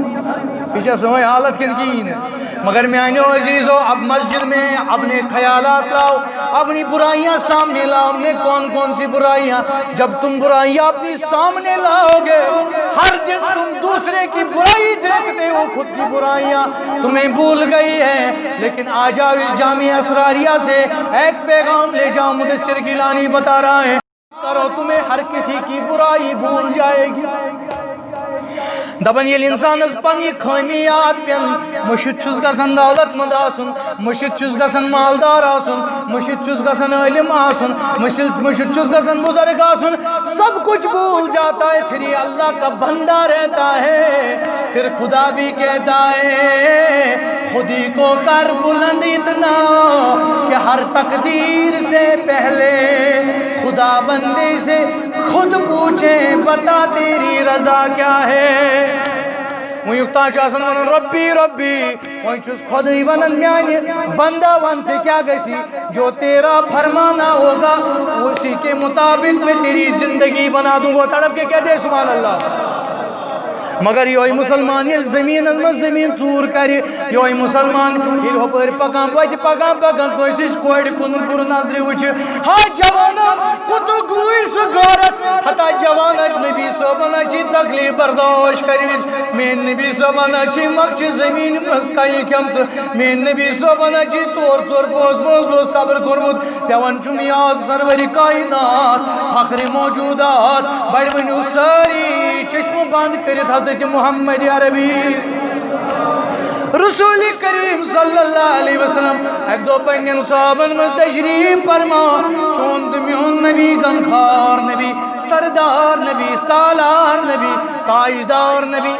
یہِ چھےٚ سٲنۍ حالت کِنہٕ کِہیٖنۍ نہٕ؟ مگر میانیو عزیزو، اب مسجد میں اپنے خیالات لاؤ، اپنی برائیاں سامنے لاؤ۔ ہم نے کون کون سی برائیاں؟ جب تم برائیاں اپنی سامنے لاؤ گے، ہر دن تم دوسرے کی برائی دیکھتے ہو، خود کی برائیاں تمہیں بھول گئی ہیں۔ لیکن آ جاؤ اس جامع اسراریہ سے ایک پیغام لے جاؤ، مدثر گیلانی بتا رہا ہے، کرو، تمہیں ہر کسی کی برائی بھول جائے گی۔ دپان ییٚلہِ انسانس پننہِ خٲمی یاد پٮ۪ن، مٔشِتھ چھُس گژھان دولت مند آسُن، مٔشِتھ چھُس گژھان مالدار آسُن، مٔشِتھ چھُس گژھان عٲلِم آسُن، مٔشِتھ، مٔشِتھ چھُس گژھان بُزرگ آسُن، سب کچھ بھول جاتا ہے، پھر یہ اللہ کا بندہ رہتا ہے، پھر خدا بھی کہتا ہے، خود ہی کو کر بلند اتنا کہ ہر تقدیر سے پہلے خدا بندے سے خود پوچھے، بتا تیری رضا کیا ہے۔ وۄنۍ یُتھ تام چھُ آسان ونان، ربی، ربی، وۄنۍ چھُس خۄدٕے ونان، میانہِ بندا، ون ژےٚ کیٛاہ گژھی؟ جو تیرا فرمانا ہوگا، اسی کے مطابق میں تیری زندگی بنا دوں۔ وہ تڑپ کے کہہ دے، سبحان اللہ۔ مگر یہوے مسلمان ییٚلہِ زمینس منٛز زمین ژوٗر کرِ، یہوے مسلمان ییٚلہِ ہُپٲرۍ پکان وتہِ پکان پکان کٲنٛسہِ ہٕنٛز کورِ کُن بُرٕ نظرِ وٕچھِ، ہا جوانا، کوٚت گوٚوُے سُہ غٲرت؟ ہتا جوان، نبی صٲبن ہا چھِ تکلیف برداشت کٔرمٕتۍ، میٲنۍ نبی صٲبن ہا چھِ مۄکچہِ زمینہِ منٛز کنہِ کھٮ۪مژٕ، میٲنۍ نبی صٲبن ہا چھِ ژور ژور پانٛژھ پانٛژھ دۄہ صبر کوٚرمُت۔ پٮ۪وان چھُم یاد سرور کائنات، فخر موجودات، بڑِ ؤنِو سٲری چشمہٕ بند کٔرِتھ حضرت محمد عربی۔ رسول کریم صلی اللہ علیہ وسلم اکہِ دۄہ پننٮ۪ن صحابن منٛز تشریف فرما، چون تہٕ میون نبی، غمخوار نبی، سردار نبی، سالار نبی، تاجدار نبی۔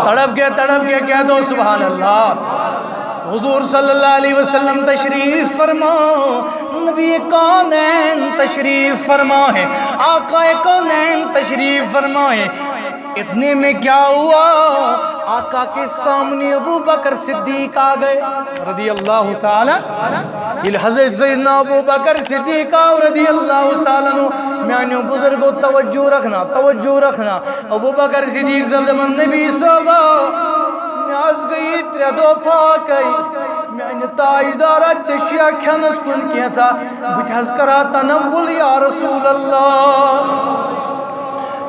تڑپ کے، تڑپ کے کہہ دو سبحان اللہ۔ حضور صلی اللہ علیہ وسلم تشریف فرما، نبی کونین تشریف فرما ہے، آقا کونین تشریف فرما ہے۔ اتنے میں کیا ہوا، آقا کے سامنے ابو بکر صدیق آ گئے رضی اللہ تعالی۔ ییٚلہِ حضرت سیدنا ابو بکر صدیق آو رضی اللہ تعالیٰ عنہ، میانیو بزرگو توجہ رکھنا، توجہ رکھنا۔ ابو بکر صدیق صٲب دپان، نبی صٲبا، مےٚ حظ گٔیے ترٛےٚ دۄہ فاقے، میانہِ تاجدارا، ژےٚ چھُیا کھٮ۪نس کُن کینٛژھا؟ بہٕ تہِ حظ کرٕ ہا تنوُل یا رسول اللہ۔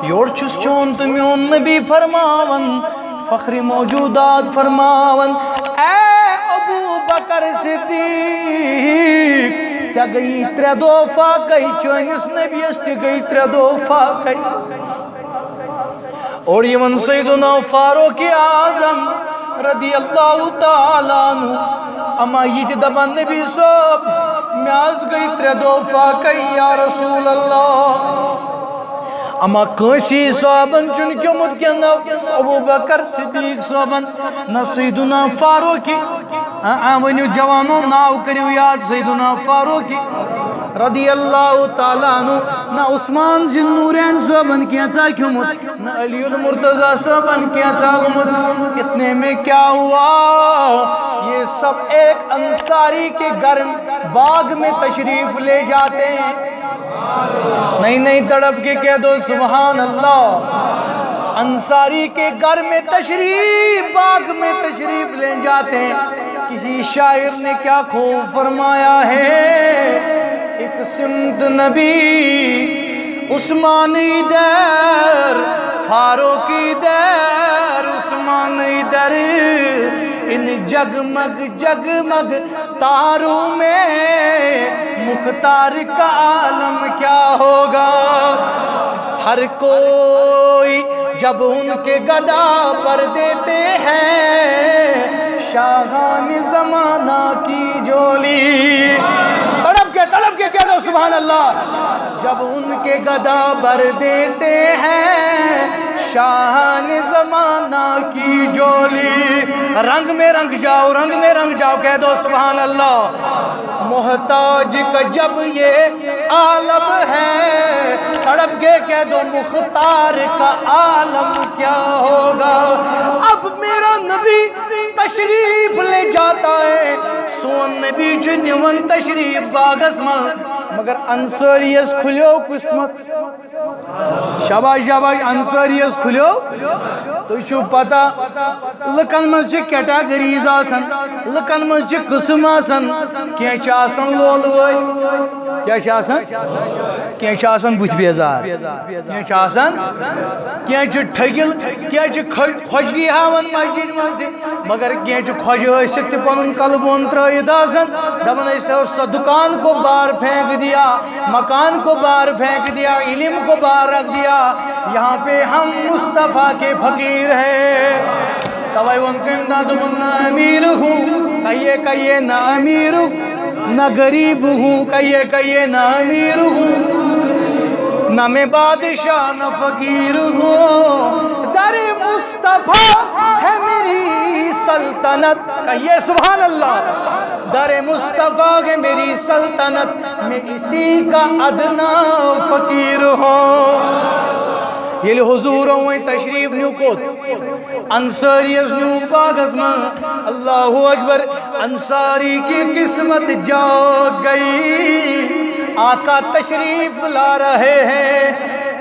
یورٕ چھُس چون تہٕ میون نبی فرماوان، فخر موجودات فرماوان، اے ابو بکر صدیق، ژےٚ گٔیی ترٛےٚ دۄہ فاقے، چٲنِس نبیَس تہِ گٔے ترٛےٚ دۄہ فاقے۔ اور یِوان سیدنا فاروق اعظم رضی اللہ تعالیٰ عنہ، اما یہِ تہِ دپان، نبی صٲب، مےٚ حظ گٔے ترٛےٚ دۄہ فاقے یا رسول اللہ۔ اما کٲنٛسی صحابن چھُنہٕ کیوٚمُت کینٛہہ، نہ ابو بکر صدیق صٲبن، نہ سیدنا فاروقی۔ آ، آ، ؤنِو جوانو، ناو کٔرِو یاد، سیدنا فاروقی۔ رضی اللہ تعالیٰ عنہ، نہ عثمان ذی النورین صٲبن کینٛژھا کھیوٚمُت، نہ علی المرتضی صٲبن کینٛژھا گوٚمُت۔ اتنے میں کیا ہوا، یہ سب ایک انصاری کے گھر، باغ میں تشریف لے جاتے ہیں۔ نہیں نہیں، تڑپ کے کہہ دو سبحان اللہ۔ انصاری کے گھر میں تشریف، باغ میں تشریف لے جاتے ہیں۔ کسی شاعر نے کیا خوب فرمایا ہے، ایک سمت نبی عثمان ادھر، فاروق ادھر، عثمان ادھر، ان جگمگ جگمگ تاروں میں مختار کا عالم کیا ہوگا؟ ہر کوئی جب ان کے گدا پر دیتے ہیں شاہان زمانہ کی جھولی۔ تڑپ کے، تڑپ کے کہہ دو سبحان اللہ۔ جب ان کے گدا بھر دیتے ہیں شاہان زمانہ کی جھولی۔ رنگ میں رنگ جاؤ، رنگ میں رنگ جاؤ، کہہ دو سبحان اللہ۔ محتاج کا جب یہ عالم ہے، تڑپ کے کہہ دو مختار کا عالم کیا ہوگا؟ اب میرا نبی تشریف لے جاتا ہے، سون نبی چھُ نِوان تشریف باغس منٛز، مگر انصٲریس کھُلیو قسمت۔ شاباش، شاباش، انصٲریس کھُلیو۔ تُہۍ چھِو پتہ، لُکن منٛز چھِ categories آسان، لُکن منٛز چھِ قٕسم آسان۔ کینٛہہ چھِ آسان لولہٕ وٲلۍ، کیٛاہ چھِ آسان؟ کینٛہہ چھِ آسان بُتھِ بیزار، کینٛہہ چھِ آسان، کینٛہہ چھِ ٹھٔگِل، کینٛہہ چھِ خۄ-، خۄشکی ہاوان مسجد منٛز تہِ۔ مگر کینٛہہ چھِ خۄش ٲسِتھ تہِ پنُن کلہٕ بۄن ترٲیِتھ آسان، دپان، "ایسا سا دکان کو باہر پھینک دیا، مکان کو باہر پھینک دیا، علم کو باہر رکھ دیا، یہاں پہ ہم مصطفیٰ کے فقیر ہیں۔" توے ووٚن تٔمۍ، نہ دوٚپُن، "نہ امیر ہوں، کہیے، کہیے، نہ امیر ہوں، نہ غریب ہوں، کہیے، کہیے، نہ امیر ہوں، نہ میں بادشاہ، نہ فقیر ہوں، در مصطفیٰ ہے میری سلطنت۔" کہیے سبحان اللہ۔ در مصطفیٰ ہے میری سلطنت، میں اسی کا ادنیٰ فقیر ہوں۔ ییٚلہِ حضوٗرو وۄنۍ تشریٖف نیوٗ کوٚت؟ انصٲریَس نیوٗ باغس منٛز۔ اللہ اکبر۔ انصاری کی قسمت جاگ گئی، آقا تشریف لا رہے ہیں۔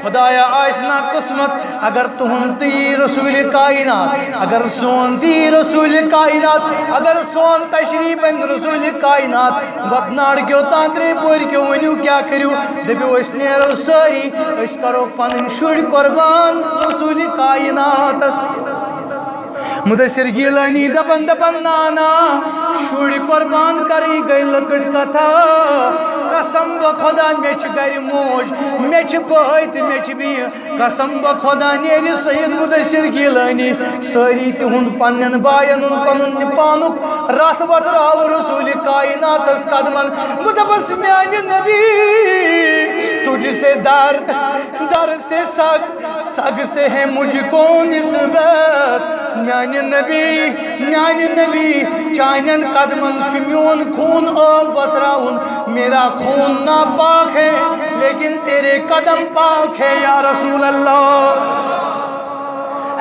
خدایا، آسہِ نا قسمت، اگر تُہُنٛد تہِ یی رسول کائنات، اگر سون تہِ یی رسول کائنات، اگر سون تشریف انہِ رسول کائنات، وتناڑ کیو، تانترے پور کیو، ؤنِو کیٛاہ کٔرِو؟ دٔپِو، أسۍ نیرو سٲری، أسۍ کرو پنٕنۍ شُرۍ قربان رسول کائناتس۔ مدثر گیلانی دپان دپان، نانا، شُرۍ قربان کرٕنۍ گٔے لۄکٕٹ کتھا۔ قسم بہ خدا، مےٚ چھِ گرِ موج، مےٚ چھِ بٲے تہٕ مےٚ چھِ بیٚیہِ۔ قسم بہ خدا، نیرِ سید مدثر گیلانی سٲری تِہُنٛد پننٮ۪ن باین ہُنٛد پنُن پانُک رتھ وتراو رسول کائناتس قدمن۔ بہٕ دپس، میانہِ نبی، تجھ سے در، در سے سگ، سگ سے ہے مجھ کو نسبت۔ میانہِ نبی، میانہِ نبی، چانٮ۪ن قدمن چھُ میون خوٗن آب وتراوُن۔ میرا خون ناپاک ہے، لیکن تیرے قدم پاک ہے یا رسول اللہ۔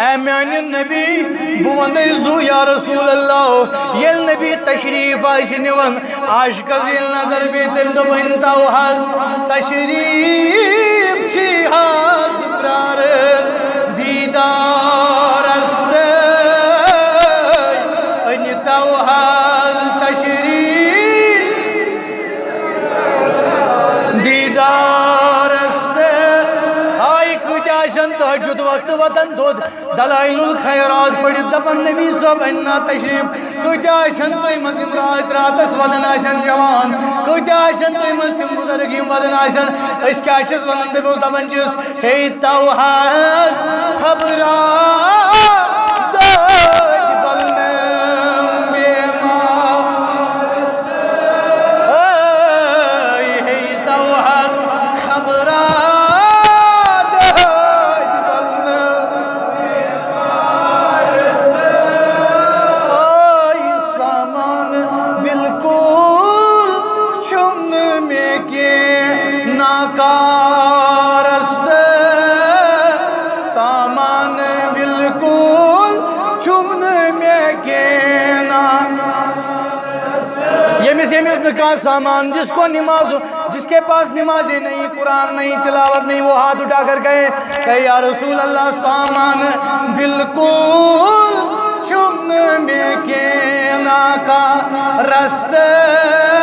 اے میانہِ نبی، بہٕ وندے زُو یا رسول اللہ۔ ییٚلہِ نبی تشریف آسہِ نِوان، عاشقس ییٚلہِ نظر پیٚیہِ، تٔمۍ دوٚپ، أنۍ تو حظ تشریف چھی حظ پرٛاران دیدارس تہٕ۔ أنۍ تو حظ تشریف دیدارس تہٕ۔ ہاے، کۭتیٛاہ آسن تہجد وقتہٕ وۄتھان دۄد دلائل الخیرات پٔرِتھ دپان، نبی صٲب، أنۍ نا تشریف۔ کۭتیٛاہ آسن تُہۍ منٛز یِم راتھ راتس ودان آسن جوان؟ کۭتیٛاہ آسن تُہۍ منٛز تِم بُزرگ یِم ودان آسن؟ أسۍ کیٛاہ چھِس ونان؟ دٔپِو، دپان چھِس، ہے تو حظ خبرا دٲدۍ بلنہٕ بیمار۔ اے ہے تو حظ خبرا دٲدۍ بلنہٕ۔ اے سامان بالکل چھُنہٕ مےٚ کینٛہہ۔ کا سامان، جس کو نماز، جس کے پاس نمازیں نہیں، قرآن نہیں، تلاوت نہیں، وہ ہاتھ اٹھا کر کہے کہ یا رسول اللہ، سامان بالکل چھُنہٕ مےٚ کینٛہہ کا رستہٕ،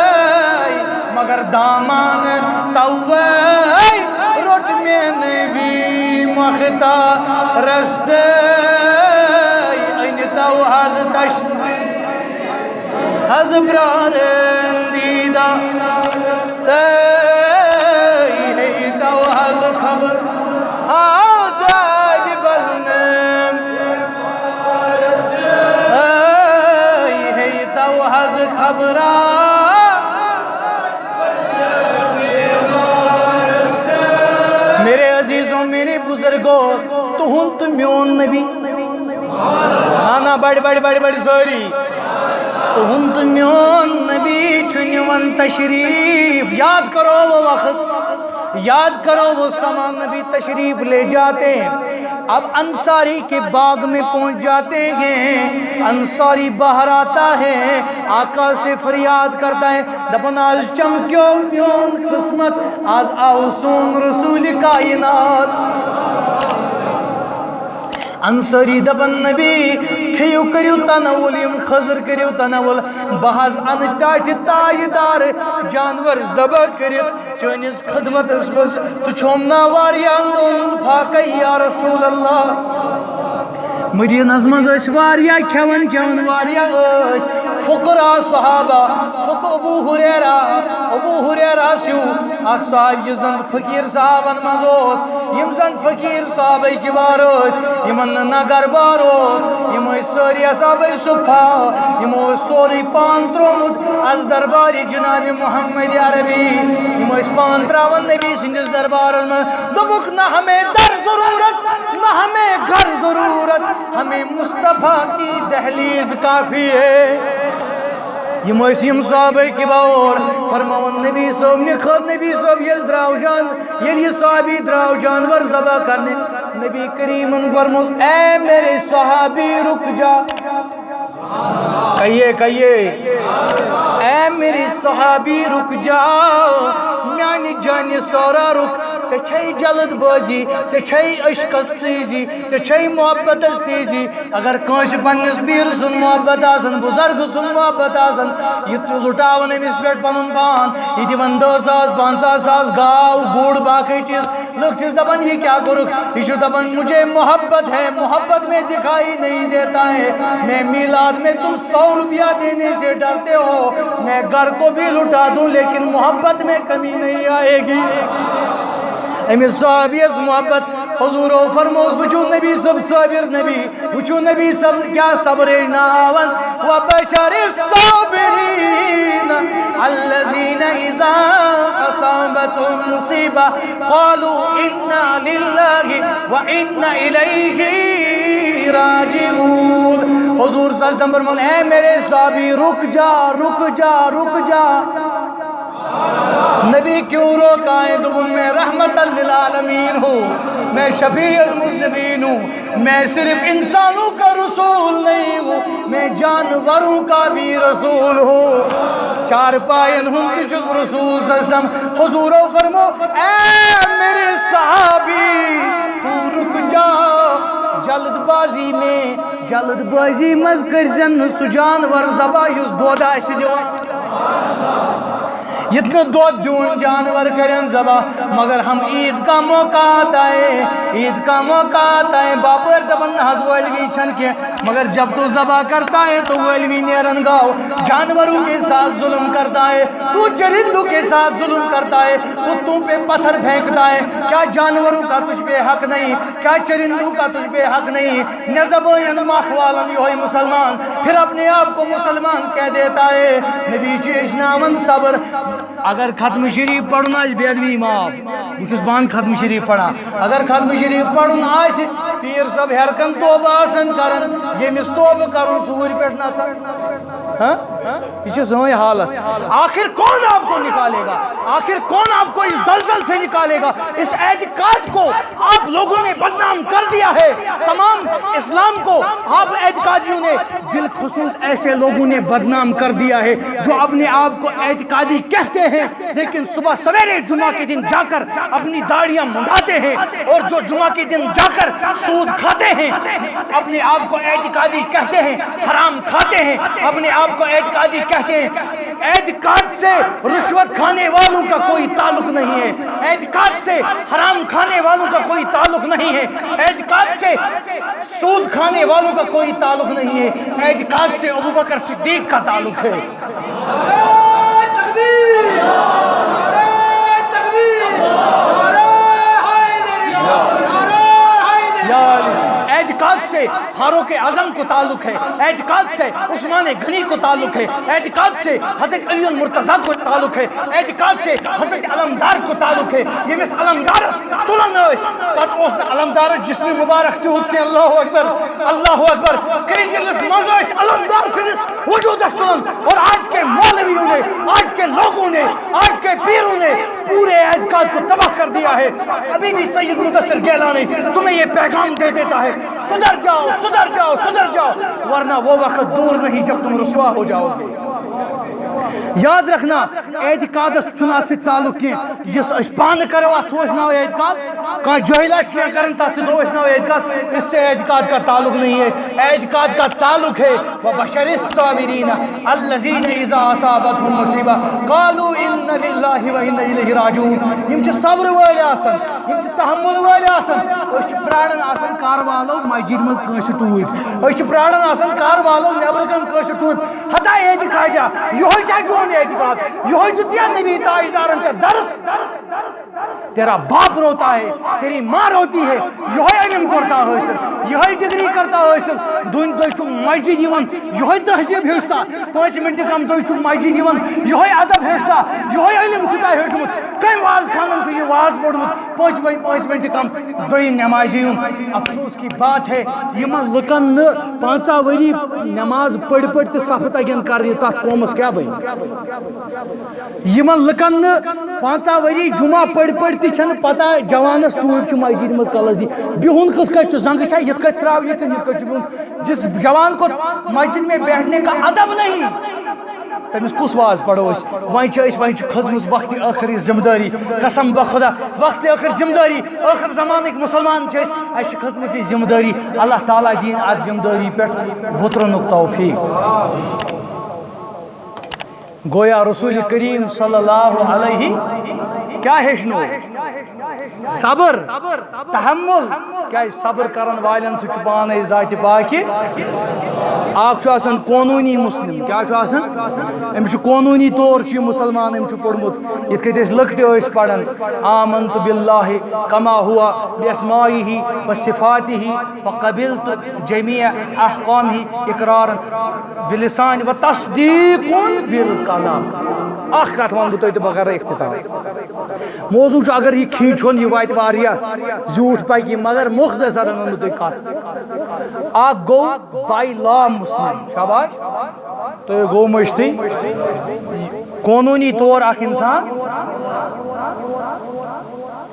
مگر دامان توے روٚٹ مےٚ نبی مختار رستہٕ، أنۍ تو حض تش حض پرارن دیدہ تہٕ ہے تو حض خبر آ دادِ بلنہٕ۔ اے ہے تو حض خبرا۔ میرے عزیزوں، میرے بزرگوں، تُہُنٛد تہٕ میون نبی۔ نا، نا، بڑِ، بڑِ، بڑِ، بڑِ سٲری۔ تُہُنٛد تہٕ میون نبی چھُ نِوان تشریف۔ یاد کرو وہ وقت، یاد کرو وہ سما، نبی تشریف لے جاتے ہیں۔ اب انصاری کے باغ میں پہنچ جاتے ہیں، انصاری باہر آتا ہے، آقا سے فریاد کرتا ہے، دپان، آز چمکیو میون قسمت، آز آو سون رسول کائنات۔ انصاری دپان، نبی، کھیو، کٔرِو تناول، یم خضر کٔرِو تناول، بہٕ حض انہٕ ٹاٹھِ تایہِ دار جانور ذبح کٔرِتھ چٲنِس خدمتس منٛز۔ تہٕ چھوم نا واریاہن دۄہن ہُنٛد فاقے یا رسول اللہ۔ مدینس منٛز ٲسۍ واریاہ کھٮ۪وان چٮ۪وان، واریاہ ٲسۍ فقراء صحابہ، فقہ ابو ہریرہ، ابو ہریرہ ہس ہیوٗ اکھ صحابی یُس زن فقیٖر صحابن منٛز اوس، یِم زن فقیٖر صحابہ کبار ٲسۍ، یِمن نہٕ نہ گرٕ بار اوس، یِم ٲسۍ سٲری اصحابے صفا، یِمو اوس سورُے پان تروومُت از دربارِ جناب محمد عربی، یِم ٲسۍ پان تراوان نبی سٕنٛدِس دربارس منٛز۔ دوٚپُکھ، نہ ہمیں در ضرورت، نہ ہمیں گھر ضرورت، ہمیں مصطفیٰ کی دہلیز کافی ہے۔ یِم ٲسۍ یِم صحابہ کبار۔ فرماوان نبی صٲب نہِ خٲطرٕ، نبی صٲب ییٚلہِ درٛاو جان، ییٚلہِ یہِ صحابی درٛاو جانور ذبح کرنہِ، نبی کریمن فرموس، اے میرے صحابی، رک جا۔ کہیے، کہیے، اے میرے صحابی، رک جاؤ، میانہِ جانہِ سورا رک، ژےٚ چھے جلد بازی، ژےٚ چھے عشقس تیزی، ژےٚ چھے محبتس تیزی۔ اگر کٲنٛسہِ پننِس پیٖر سُنٛد محبت آسن، بُزرگ سُنٛد محبت آسن، یہِ تہِ لُٹاوان أمِس پٮ۪ٹھ پنُن پان، یہِ دِوان دَہ ساس، پنٛژاہ ساس، گاو، گُر، باقٕے چیٖز، لُکھ چھِس دَپان، یہِ کیٛاہ کوٚرُکھ؟ یہِ چھُ دَپان، مجھے محبت ہے، محبت میں دکھائی نہیں دیتا ہے۔ میں میلاد میں تم سو روپیہ دینے سے ڈرتے ہو، میں گھر کو بھی لٹا دوں، لیکن محبت میں کمی نہیں آئے گی۔ أمِس صحابیَس محبت، حضوٗرو فرموس، وٕچھِو نبی صٲب صابر نبی، وٕچھِو نبی صٲب کیٛاہ صبرے ناوَن۔ وبشر الصابرین الذین اذا اصابتهم مصیبہ قالوا انا للہ و انا الیہ راجعون۔ حضور صلی اللہ علیہ وسلم فرمون، اے میرے صحابی، رک جا، رک جا، رک جا۔ نبی کیوں روکا ہے؟ دوٚپُن، میں رحمت للعالمین ہوں، میں شفیع المذنبین ہوں، میں صرف انسانوں کا رسول نہیں ہوں، میں جانوروں کا بھی رسول ہوں۔ چارپاین ہُنٛد تہِ چھُس رسول صلی اللہ علیہ وسلم۔ حضوٗرو فرمو، اے میرے صحابی، تو رک جا، جلد بازی میں، جلد بازی منٛز کٔرۍ زٮ۪ن نہٕ سُہ جانور ذبح یُس دۄد آسہِ دِوان۔ ییٚتہِ نہٕ دۄد دیُن جانور کَرن ذبح، مگر ہم عید کا موقع آتا ہے، عید کا موقع آتا ہے، باپٲرۍ دَپان نہ حظ وٲلوی چھَنہٕ کینٛہہ، مگر جب تو ذبح کرتا ہے تو وٲلوی نیرن گاو، جانوروں کے ساتھ ظلم کرتا ہے، تو چرندوں کے ساتھ ظلم کرتا ہے، کتوں پہ پتھر پھینکتا ہے، کیا جانوروں کا تجھ پہ حق نہیں؟ کیا چرندوں کا تجھ پہ حق نہیں؟ نہ زبٲنۍ مَکھ والان یِہوٚے مُسلمان، پھر اپنے آپ کو مسلمان کہہ دیتا ہے۔ نبی چھُ ہیٚچھناوان صبر۔ اگر ختم شریف پرُن آسہِ، بے ادبی معاف، بہٕ چھُس پانہٕ ختم شریف پران۔ اگر ختم شریف پرُن آسہِ، پیٖر صٲب ہیٚرِ کَن توبہٕ آسان کران، ییٚمِس توبہٕ کرُن سُہ ہُرِ پٮ۪ٹھ نَژان۔ ہاں؟ یہ چھِ سٲنۍ حالت۔ آخر کون آپ کو نکالے گا؟ آخر کون آپ کو اس دلدل سے نکالے گا؟ اس اعتقاد کو آپ لوگوں نے بدنام کر دیا ہے۔ تمام اسلام کو آپ اعتقادیوں نے، بالخصوص ایسے لوگوں نے بدنام کر دیا ہے جو اپنے آپ کو اعتقادی کہتے ہیں، لیکن صبح سویرے جمعہ کے دن جا کر اپنی داڑیاں منڈاتے ہیں، اور جو جمعہ کے دن جا کر سود کھاتے ہیں، اپنے آپ کو اعتقادی کہتے ہیں، حرام کھاتے ہیں، اپنے آپ کو اعتقادی کہتے ہیں۔ اعتقاد سے رشوت کھانے والوں کا کوئی تعلق نہیں ہے، اعتقاد سے حرام کھانے والوں کا کوئی تعلق نہیں ہے، اعتقاد سے سود کھانے والوں کا کوئی تعلق نہیں ہے، اعتقاد سے ابو بکر صدیق کا تعلق ہے۔ اعتقاد سے فاروق اعظم کو تعلق ہے، اعتقاد سے عثمان غنی کو تعلق ہے، اعتقاد سے حضرت علی المرتضی کو تعلق ہے، اعتقاد سے حضرت علمدار کو تعلق ہے۔ ییٚمِس علمدارس تُلان ٲسۍ، پتہٕ اوس نہٕ علمدارس جسم مبارک تیوٗت کینٛہہ۔ اللہ اکبر، اللہ اکبر۔ کرنجلس منٛز ٲسۍ علمدار سٕنٛدِس وجودس تُلان۔ اور آج کے مولویوں نے، آج کے لوگوں نے، آج کے پیروں نے پورے اعتقاد کو تباہ کر دیا ہے۔ ابھی بھی سید مدثر گیلانی تمہیں یہ پیغام دے دیتا ہے، سدھر جاؤ، سدھر جاؤ، سدھر جاؤ، ورنہ وہ وقت دور نہیں جب تم رسوا ہو جاؤ گے۔ یاد رکھنا، اعتقادس چھُنہٕ اتھ سۭتۍ تعلق کینٛہہ۔ یُس أسۍ پانہٕ کرو، اتھ تھوو أسۍ ناو اعتقاد۔ کانٛہہ جٲہِل آسہِ کینٛہہ کران، تتھ تہِ تھوو أسۍ ناو اعتقاد۔ اس سے اعتقاد کا تعلق نہیں ہے۔ اعتقاد کا تعلق ہے وبشر الصابرین الذین اذا اصابتهم مصیبہ قالوا انا للہ و انا الیہ راجعون۔ یِم چھِ صبر وٲلۍ آسان، یِم چھِ تحمل وٲلۍ آسان۔ أسۍ چھِ پراران آسان کر والو مسجد منٛز کٲنٛسہِ ٹوٗپۍ، أسۍ چھِ پراران آسان کر والو نیبرٕ کنہِ کٲنٛسہِ ٹوٗپۍ۔ ہتا اعتقاد، یہوے چھا چون اعتقاد؟ یہوے دیُت یا نبی تاجدارن ژےٚ درس؟ تیرا باپ روتا ہے، تیری ماں روتی ہے، یہوے علم کرتا حٲصِل، یہوے ڈگری کرتا حٲصِل۔ دُنۍ تُہۍ چھِو مسجد یِوان، یہوے تہذیب ہیوٚچھتا، پانٛژِ منٹہِ کم تُہۍ چھِو مسجد یِوان، یہوے ادب ہیوٚچھتا، یہوے علم چھُ تۄہہِ ہیوٚچھمُت۔ کمہِ واز خانن چھُ یہِ واز پوٚرمُت؟ پانٛژِ بجہِ، پانٛژِ منٹہِ کم دۄیہِ نمازِ یُن۔ افسوس کی بات ہے، یِمن لُکن نہٕ پنٛژاہ ؤری نماز پٔرۍ پٔرۍ تہِ صفہٕ تگن کرنہِ، تتھ قومس کیٛاہ بنہِ؟ یِمن لُکن نہٕ پنٛژاہ ؤری جمعہ پٔرۍ پٔرۍ تہِ چھنہٕ پتہ جوانس ٹوٗپۍ چھِ مسجدِ منٛز کلس دِنۍ۔ بِہُن کِتھ کٔنۍ چھُ، زنٛگہٕ چھا یِتھ کٔنۍ ترٛاونہِ کِنہٕ یِتھ کٔنۍ چھُ بِہُن؟ جس جوان کو مسجد میں بیٹھنے کا ادب نہیں، تٔمِس کُس واز پرو أسۍ؟ وۄنۍ چھِ أسۍ، وۄنۍ چھِ کھٔژمٕژ وقتِ ٲخٕر یہِ ذمہٕ دٲری۔ قسم بخدا، وقتِ ٲخٕر ذمہٕ دٲری، ٲخٕر زمانٕکۍ مُسلمان چھِ أسۍ، اَسہِ چھِ کھٔژمٕژ یہِ ذمہٕ دٲری۔ اللہ تعالیٰ دِیِن اَتھ ذمہٕ دٲری پٮ۪ٹھ وُترنُک توفیٖق۔ گویا رسول کریم صلی اللہ علیہ کیا ہیچھنو؟ صبر، تحمل۔ کیازِ صبر کرن والٮ۪ن سۭتۍ چھُ پانے ذاتِ پاکہِ۔ اکھ چھُ آسان قونوٗنی مسلم، کیٛاہ چھُ آسان؟ أمِس چھُ قونوٗنی طور چھُ یہِ مُسلمان، أمۍ چھُ پوٚرمُت۔ یِتھ کٔنۍ أسۍ لۄکٹہِ ٲسۍ پران، آمنت باللہ کما ہوا باسمائہ و صفاتہ و قبلت جمیع احکامہ اقرارا بلسان و تصدیق بالقلب۔ اکھ کتھ ونہٕ بہٕ تۄہہِ تہٕ بہٕ کرٕ اختتام۔ موضوع چھُ، اگر یہِ کھیٚچھُن، یہِ واتہِ واریاہ زیوٗٹھ پکہِ، مگر مختصر ونہٕ بہٕ تۄہہِ کتھ۔ اکھ گوٚو by law مسلم، شاباش، تُہۍ گوٚو مٔشتٕے۔ قونوٗنی طور اکھ انسان،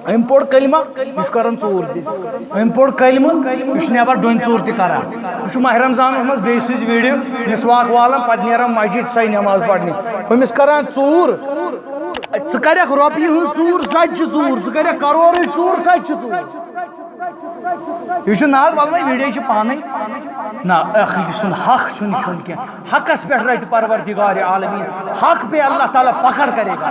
أمۍ پوٚر کلمہ، یہِ چھُ کران ژوٗر تہِ۔ أمۍ پوٚر کلمہٕ، یہِ چھُ نٮ۪بر ڈوٗنۍ ژوٗر تہِ کران۔ یہِ چھُ ماہ رمضانس منٛز بیٚیہِ سٕنٛز ویٖڈیو مسواک والان، پتہٕ نیران مسجد سۄے نٮ۪ماز پرنہِ۔ ہُمِس کران ژوٗر، ژٕ کرکھ رۄپیہِ ہٕنٛز ژوٗر، سۄ تہِ چھِ ژوٗر، ژٕ کرکھ کرورٕچ ژوٗر، سۄ تہِ چھِ ژوٗر۔ یہِ چھُ ناو، وَلہٕ وۄنۍ ویٖڈیو چھِ پانَے۔ نہ، اکھ أکۍ سُنٛد حق چھُنہٕ کھیوٚن کینٛہہ۔ حقس پٮ۪ٹھ رٹہِ پروردگار عالمین۔ حق پہ اللہ تعالیٰ پکڑ کرے گا۔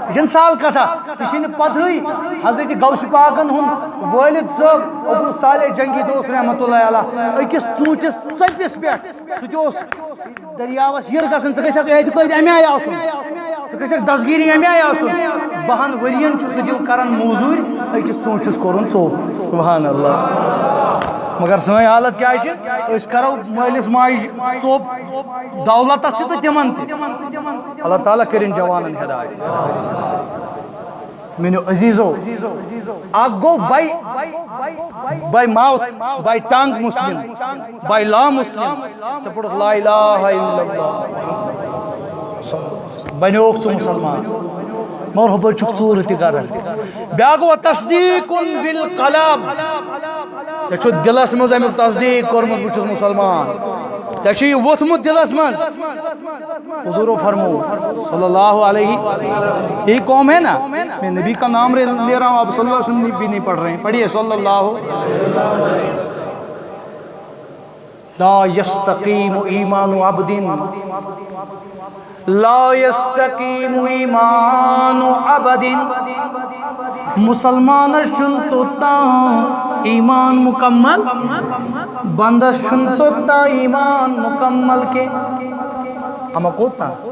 یہِ چھَنہٕ سہل کتھا۔ ژےٚ چھے نہٕ پتہٕے، حضرت غوث پاکن ہُنٛد والد صٲب ابو صالح جنگی دوس رحمتہ اللہ علیہ أکِس ژوٗنٛٹھِس ژٔپِس پٮ۪ٹھ، سُہ تہِ اوس دٔریاوَس یِر گژھان، ژٕ گژھکھ اعتقٲدۍ اَمہِ آیہِ آسُن، ژٕ گژھکھ دستگیٖری اَمہِ آیہِ آسُن۔ بَہَن ؤرِیَن چھُ سُہ دِل کران موٚزوٗرۍ، أکِس ژوٗنٛٹھِس کوٚرُن ژوٚپ۔ سبحان اللہ۔ مگر سٲنۍ حالت کیٛاہ چھِ؟ أسۍ کرو مٲلِس ماجہِ ژوٚپ دولتَس تہِ تہٕ تِمن تہِ۔ اللہ تعالیٰ کٔرِن جوانن ہدایت۔ میانیو عزیزو، اکھ گوٚو by by mouth, by tongue Muslim, by law Muslim. ژےٚ پوٚرُتھ لا الہ الا اللہ، بنیوکھ ژٕ مسلمان، مگر ہُپٲرۍ چھُکھ ژوٗرٕ تہِ کران. بیٛاکھ گوٚو تصدیق بالقلب، ژےٚ چھُ دِلس منٛز امیُک تصدیق کوٚرمُت، بہٕ چھُس مسلمان، ژےٚ چھُ یہِ ووٚتھمُت دِلس منٛز. حضور فرمو صلی اللہ علیہ، یہی قوم ہے نا، میں نبی کا نام لے لے رہا ہوں، آپ صلی اللہ علیہ وسلم بھی نہیں پڑھ رہے ہیں، پڑھیے صلی اللہ. لا يستقيم إيمان عبد، لا يستقيم إيمان عبد. مسلمانس چھُنہٕ توٚتام ایمان مکمل، بندس چھُنہٕ توٚتام ایمان مکمل کینٛہہ. اما کوٚت تام؟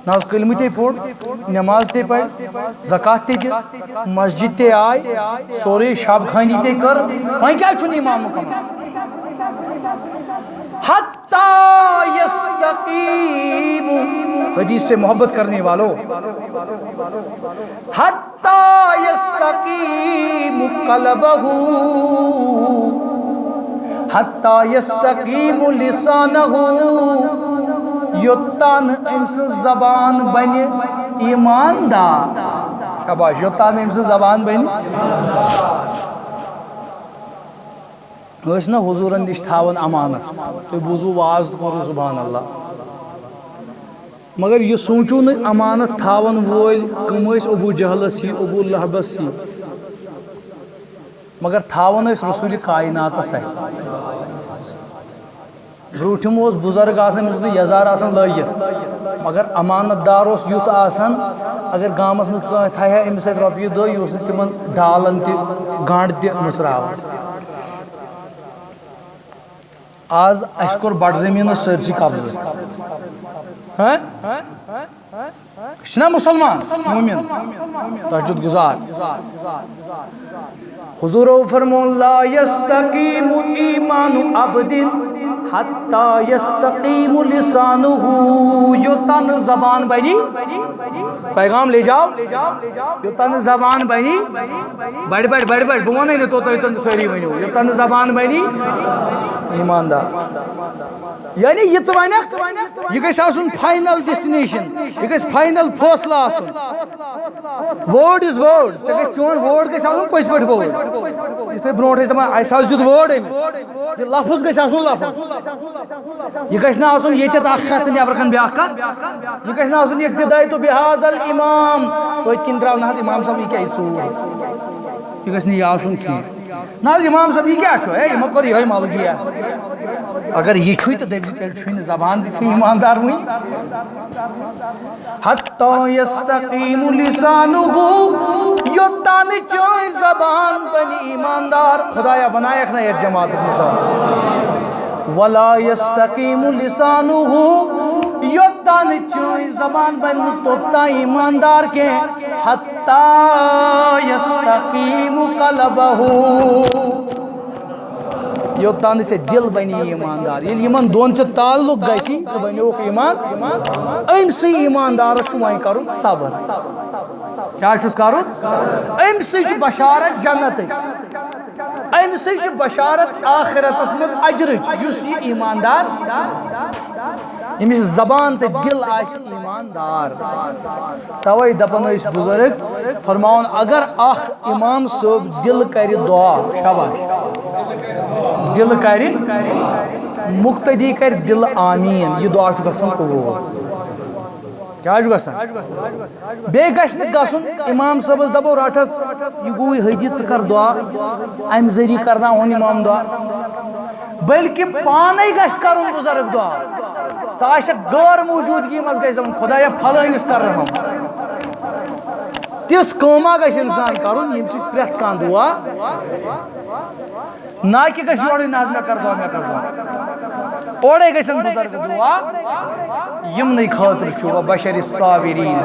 نہ حظ، کلمہٕ تہِ پوٚر، نماز تہِ پرِ، زکات تہِ دِژ، مسجد تہِ آے، سورُے شب خانی تہِ کٔر، وۄنۍ کیٛازِ چھُنہٕ ایمان مکمل؟ حتی یستقیم، حدیث سے محبت کرنے والو، حتی یستقیم قلبہ، حتی یستقیم لسانہ، یوٚتام نہٕ أمۍ سٕنٛز زبان بنہِ ایماندار. شاباش، یوٚتام نہٕ أمۍ سٕنٛز زبان بنہِ. ٲسۍ نہ حضوٗرن نِش تھاوان امانت؟ تُہۍ بوٗزوٕ واز تہٕ کوٚروٕ سبحان اللہ. مگر یہِ سوٗنٛچِو نہٕ، امانت تھاون وٲلۍ کٕم ٲسۍ ابو جہلس ہی، ابو لہبس ہی، مگر تھاوان ٲسۍ رسول کائناتس اتھِ. برٛونٛٹھِم اوس بُزرگ آسان، أمِس اوس نہٕ یزار آسان لٲگِتھ، مگر امانت دار اوس یُتھ آسان، اگر گامس منٛز کانٛہہ تھایہِ ہا أمِس سۭتۍ رۄپیہِ دہ، یہِ اوس نہٕ تِمن ڈالن تہِ گنٛڈ تہِ مُژراوان. آز اَسہِ کوٚر بَڑٕ زٔمیٖنَس سٲرسٕے قبضہٕ۔ ہاں؟ أسۍ چھِنہ مُسلمان، مومِن، تہجد گُزار۔ حضوٗرو فرموو، لا یستقیم ایمان عبد حتی یستقیم لسانہ، یوٚتام نہٕ زبان بنی، پیغام لے جاؤ، یوٚتام نہٕ زبان بنی، بڑِ بڑِ بڑِ بڑِ، بہٕ وَنَے نہٕ توٚتام، یوٚتام نہٕ سٲری ؤنِو، یوٚتام نہٕ زبان بنی ایماندار۔ یعنی یہِ ژٕ وَنَکھ، یہِ گژھِ آسُن final destination، یہِ گژھِ final فٲصلہٕ آسُن۔ Word is word، ژےٚ گژھِ، چون word گژھِ آسُن پٔزۍ پٲٹھۍ word۔ یِتھ پٲٹھۍ برونٛٹھ ٲسۍ دَپان، اَسہِ حظ دیُت word أمِس، یہِ لفظ گژھِ آسُن لفظ۔ یہِ گژھِ نہٕ آسُن ییٚتٮ۪تھ اکھ کتھ تہٕ نٮ۪برٕ کنہِ بیٛاکھ کتھ۔ یہِ گژھِ نہٕ آسُن اقتدائی تو بہذا الامام۔ پٔتۍ کِنۍ درٛاو نہٕ حظ امام صٲب، یہِ کیٛاہ یہِ ژوٗر؟ یہِ گژھِ نہٕ یہِ آسُن کینٛہہ۔ نہ حظ امام صٲب، یہِ کیٛاہ چھُ؟ ہے، یِمو کوٚر یِہوٚے ملگیا۔ اگر یہِ چھُے تہٕ دٔپۍ زِ تیٚلہِ چھُے نہٕ زبان دِژٕے ایماندار وٕنہِ۔ حتی یستقیم لسانہ، یوٚتام نہٕ چٲنۍ زبان بنہِ ایماندار۔ خدایا، بنایکھ نہ یتھ جماعتس مثال۔ ولا یستقیم لسانہ، یوٚتام نہٕ چٲنۍ زبان بنہِ نہٕ توٚتام ایماندار کینٛہہ۔ حتی یستقیم قلبہ۔ یوٚتام نہٕ ژےٚ دِل بنی ایماندار۔ ییٚلہِ یِمن دۄن ژےٚ تعلق گژھی، ژٕ بنیوکھ ایمان، أمۍ سٕے ایماندارس چھُ وۄنۍ کرُن صبر۔ کیٛاہ چھُس کرُن؟ أمۍ سٕے چھُ بشارت جنتٕچ، أمۍ سٕے چھُ بشارت آخرتس منٛز اجرٕچ، یُس یہِ ایماندار، ییٚمِس زبان تہٕ دِل آسہِ ایماندار۔ توے دپان ٲسۍ بزرگ، فرماوان، اگر اکھ امام صٲب دِل کرِ دعا، شاباش، دِل کرِ، مقتدی کرِ دِل آمیٖن، یہِ دعا چھُ گژھان قبوٗل۔ کیٛاہ چھُ گژھان؟ بیٚیہِ گژھِ نہٕ گژھُن امام صٲبس دپو، رٹھس، یہِ گوٚوُے حدی، ژٕ کر دعا، امہِ ذٔریعہٕ کرناوہون امام دعا۔ بلکہ پانے گژھِ کرُن بزرگ دعا۔ ژٕ آسکھ غٲر موجودگی منٛز، گژھِ دپُن، خدایا، فلٲنِس کر رحم۔ تِژھ کٲما گژھِ انسان کرُن، ییٚمہِ سۭتۍ پرٛٮ۪تھ کانٛہہ دعا، نہ کہِ گژھِ یورے، نہ حظ مےٚ کر دعا، مےٚ کر دعا۔ اورے گژھن بزرگ دعا، یِمنٕے خٲطرٕ چھُ، وبشر الصابرین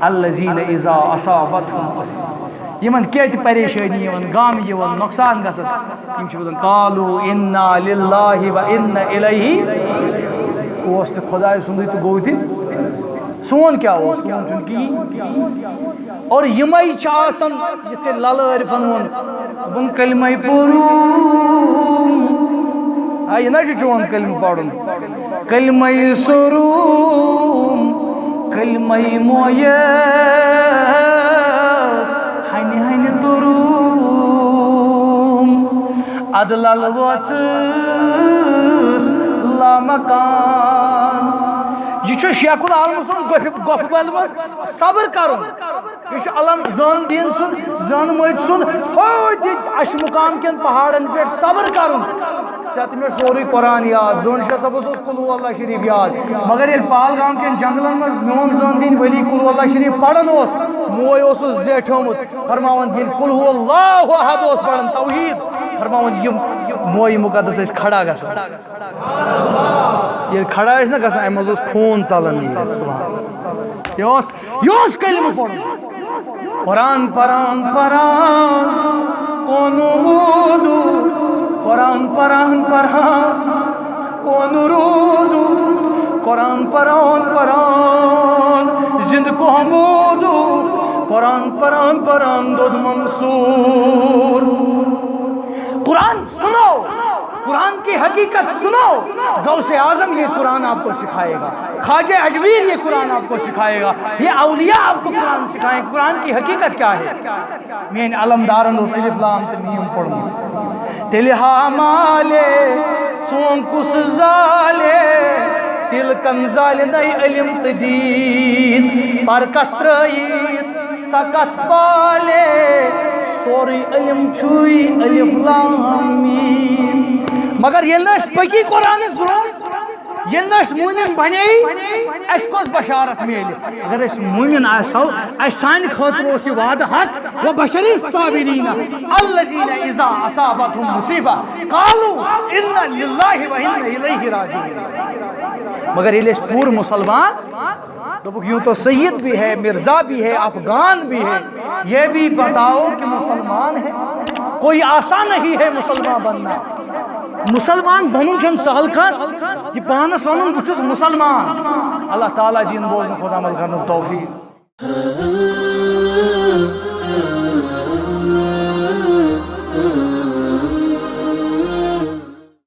الذین اذا اصابتهم، یِمن کینٛہہ تہِ پریشٲنی یِوان، غم یِوان، نۄقصان گژھان، یِم چھِ وَنان، قالوا انا للہ و انا الیہ۔ اوس تہِ خداے سُنٛدُے تہٕ گوٚو تہِ سون، کیٛاہ اوس؟ سون چھُنہٕ کِہیٖنۍ۔ اور یِمے چھِ آسان، یِتھ کٔنۍ للہٕ عٲرفن ووٚن، دوٚپُن، "کلمَے پوٚرُم۔" آ، یہِ نہ چھُ چون کلمہٕ پرُن۔ "کلمَے سوٚرُم، کلمَے مویَس، ہنہِ ہنہِ توٚرُم۔ اَدٕ للہٕ وٲژٕس لامکان۔" یہِ چھُ شیخ العالم سُنٛد گۄپھِ، گۄپھِ بلہِ منٛز صبر کرُن۔ یہِ چھُ علم زٲن دیٖن سُنٛد، زٲن مٔتۍ سُنٛد، ہوٚتہِ اَشہِ مُقام کٮ۪ن پہاڑن پٮ۪ٹھ صبر کرُن۔ ژےٚ تہِ مےٚ سورُے قرآن یاد، زٲن شاہ صٲبس اوس قل ہو اللہ شریف یاد، مگر ییٚلہِ پہلگام کٮ۪ن جنگلن منٛز میون زٲن دیٖن ولی قل ہو اللہ شریف پران اوس، موے اوسُس زیٹھیومُت، فرماوان ییٚلہِ قل ہو اللہ احد اوس پران، توحید، فرماوان یِم موے مقدس ٲسۍ کھڑا گژھان۔ ییٚلہِ کھڑا ٲسۍ نہ گژھان، اَمہِ منٛز اوس خوٗن ژلان نیٖرِتھ۔ سبحان اللہ۔ یہِ اوس، یہِ اوس کلمہٕ پوٚرمُت۔ قرآن پران پران کونو مودو، قرآن پران پران کونو رودو، قرآن پران پران زند کوہ مودو، قرآن پران پران دود منصور۔ قرآن سنو، قرآن کی حقیقت سنو۔ غوث اعظم یہ قرآن آپ کو سکھائے گا، خواجہ اجمیر یہ قرآن آپ کو سکھائے گا، یہ اولیاء آپ کو قرآن سکھائیں، قرآن کی حقیقت کیا ہے۔ میٲنۍ علمدارن اوس الف لام تہٕ میٖم پوٚرمُت۔ تیٚلہِ ہا مالے چون کُس زالے، تیٚلہِ کن زالہِ نَے علم تہٕ دیٖن۔ پر کتھ ترٲیِتھ سۄ کتھ پالے، سورُے علم چھُے الف لام میٖم۔ مگر ییٚلہِ نہٕ أسۍ پٔکی قرآنس برونٛٹھ، ییٚلہِ نہٕ أسۍ مومن بنے، اَسہِ کۄس بشارت میلہِ؟ اگر أسۍ مومن آسو، اَسہِ سانہِ خٲطرٕ اوس یہِ وعدٕ حق، وبشر الصابرین الذین اذا اصابتهم مصیبہ قالوا انا للہ و انا الیہ راجعون۔ مگر ییٚلہِ أسۍ پوٗرٕ مسلمان، دوٚپُکھ، "یوں تو سید بھی ہے، مرزا بھی ہے، افغان بھی ہے، یہ بھی بتاؤ کہ مسلمان ہے؟ کوئی آسان نہیں ہے مسلمان بننا۔" مسلمان بنُن چھُنہٕ سہل کتھ، یہِ پانس ونُن، "بہٕ چھُس مسلمان۔" اللہ تعالیٰ دِیِن بوزنُک، خۄدا عمل کرنُک توفیق۔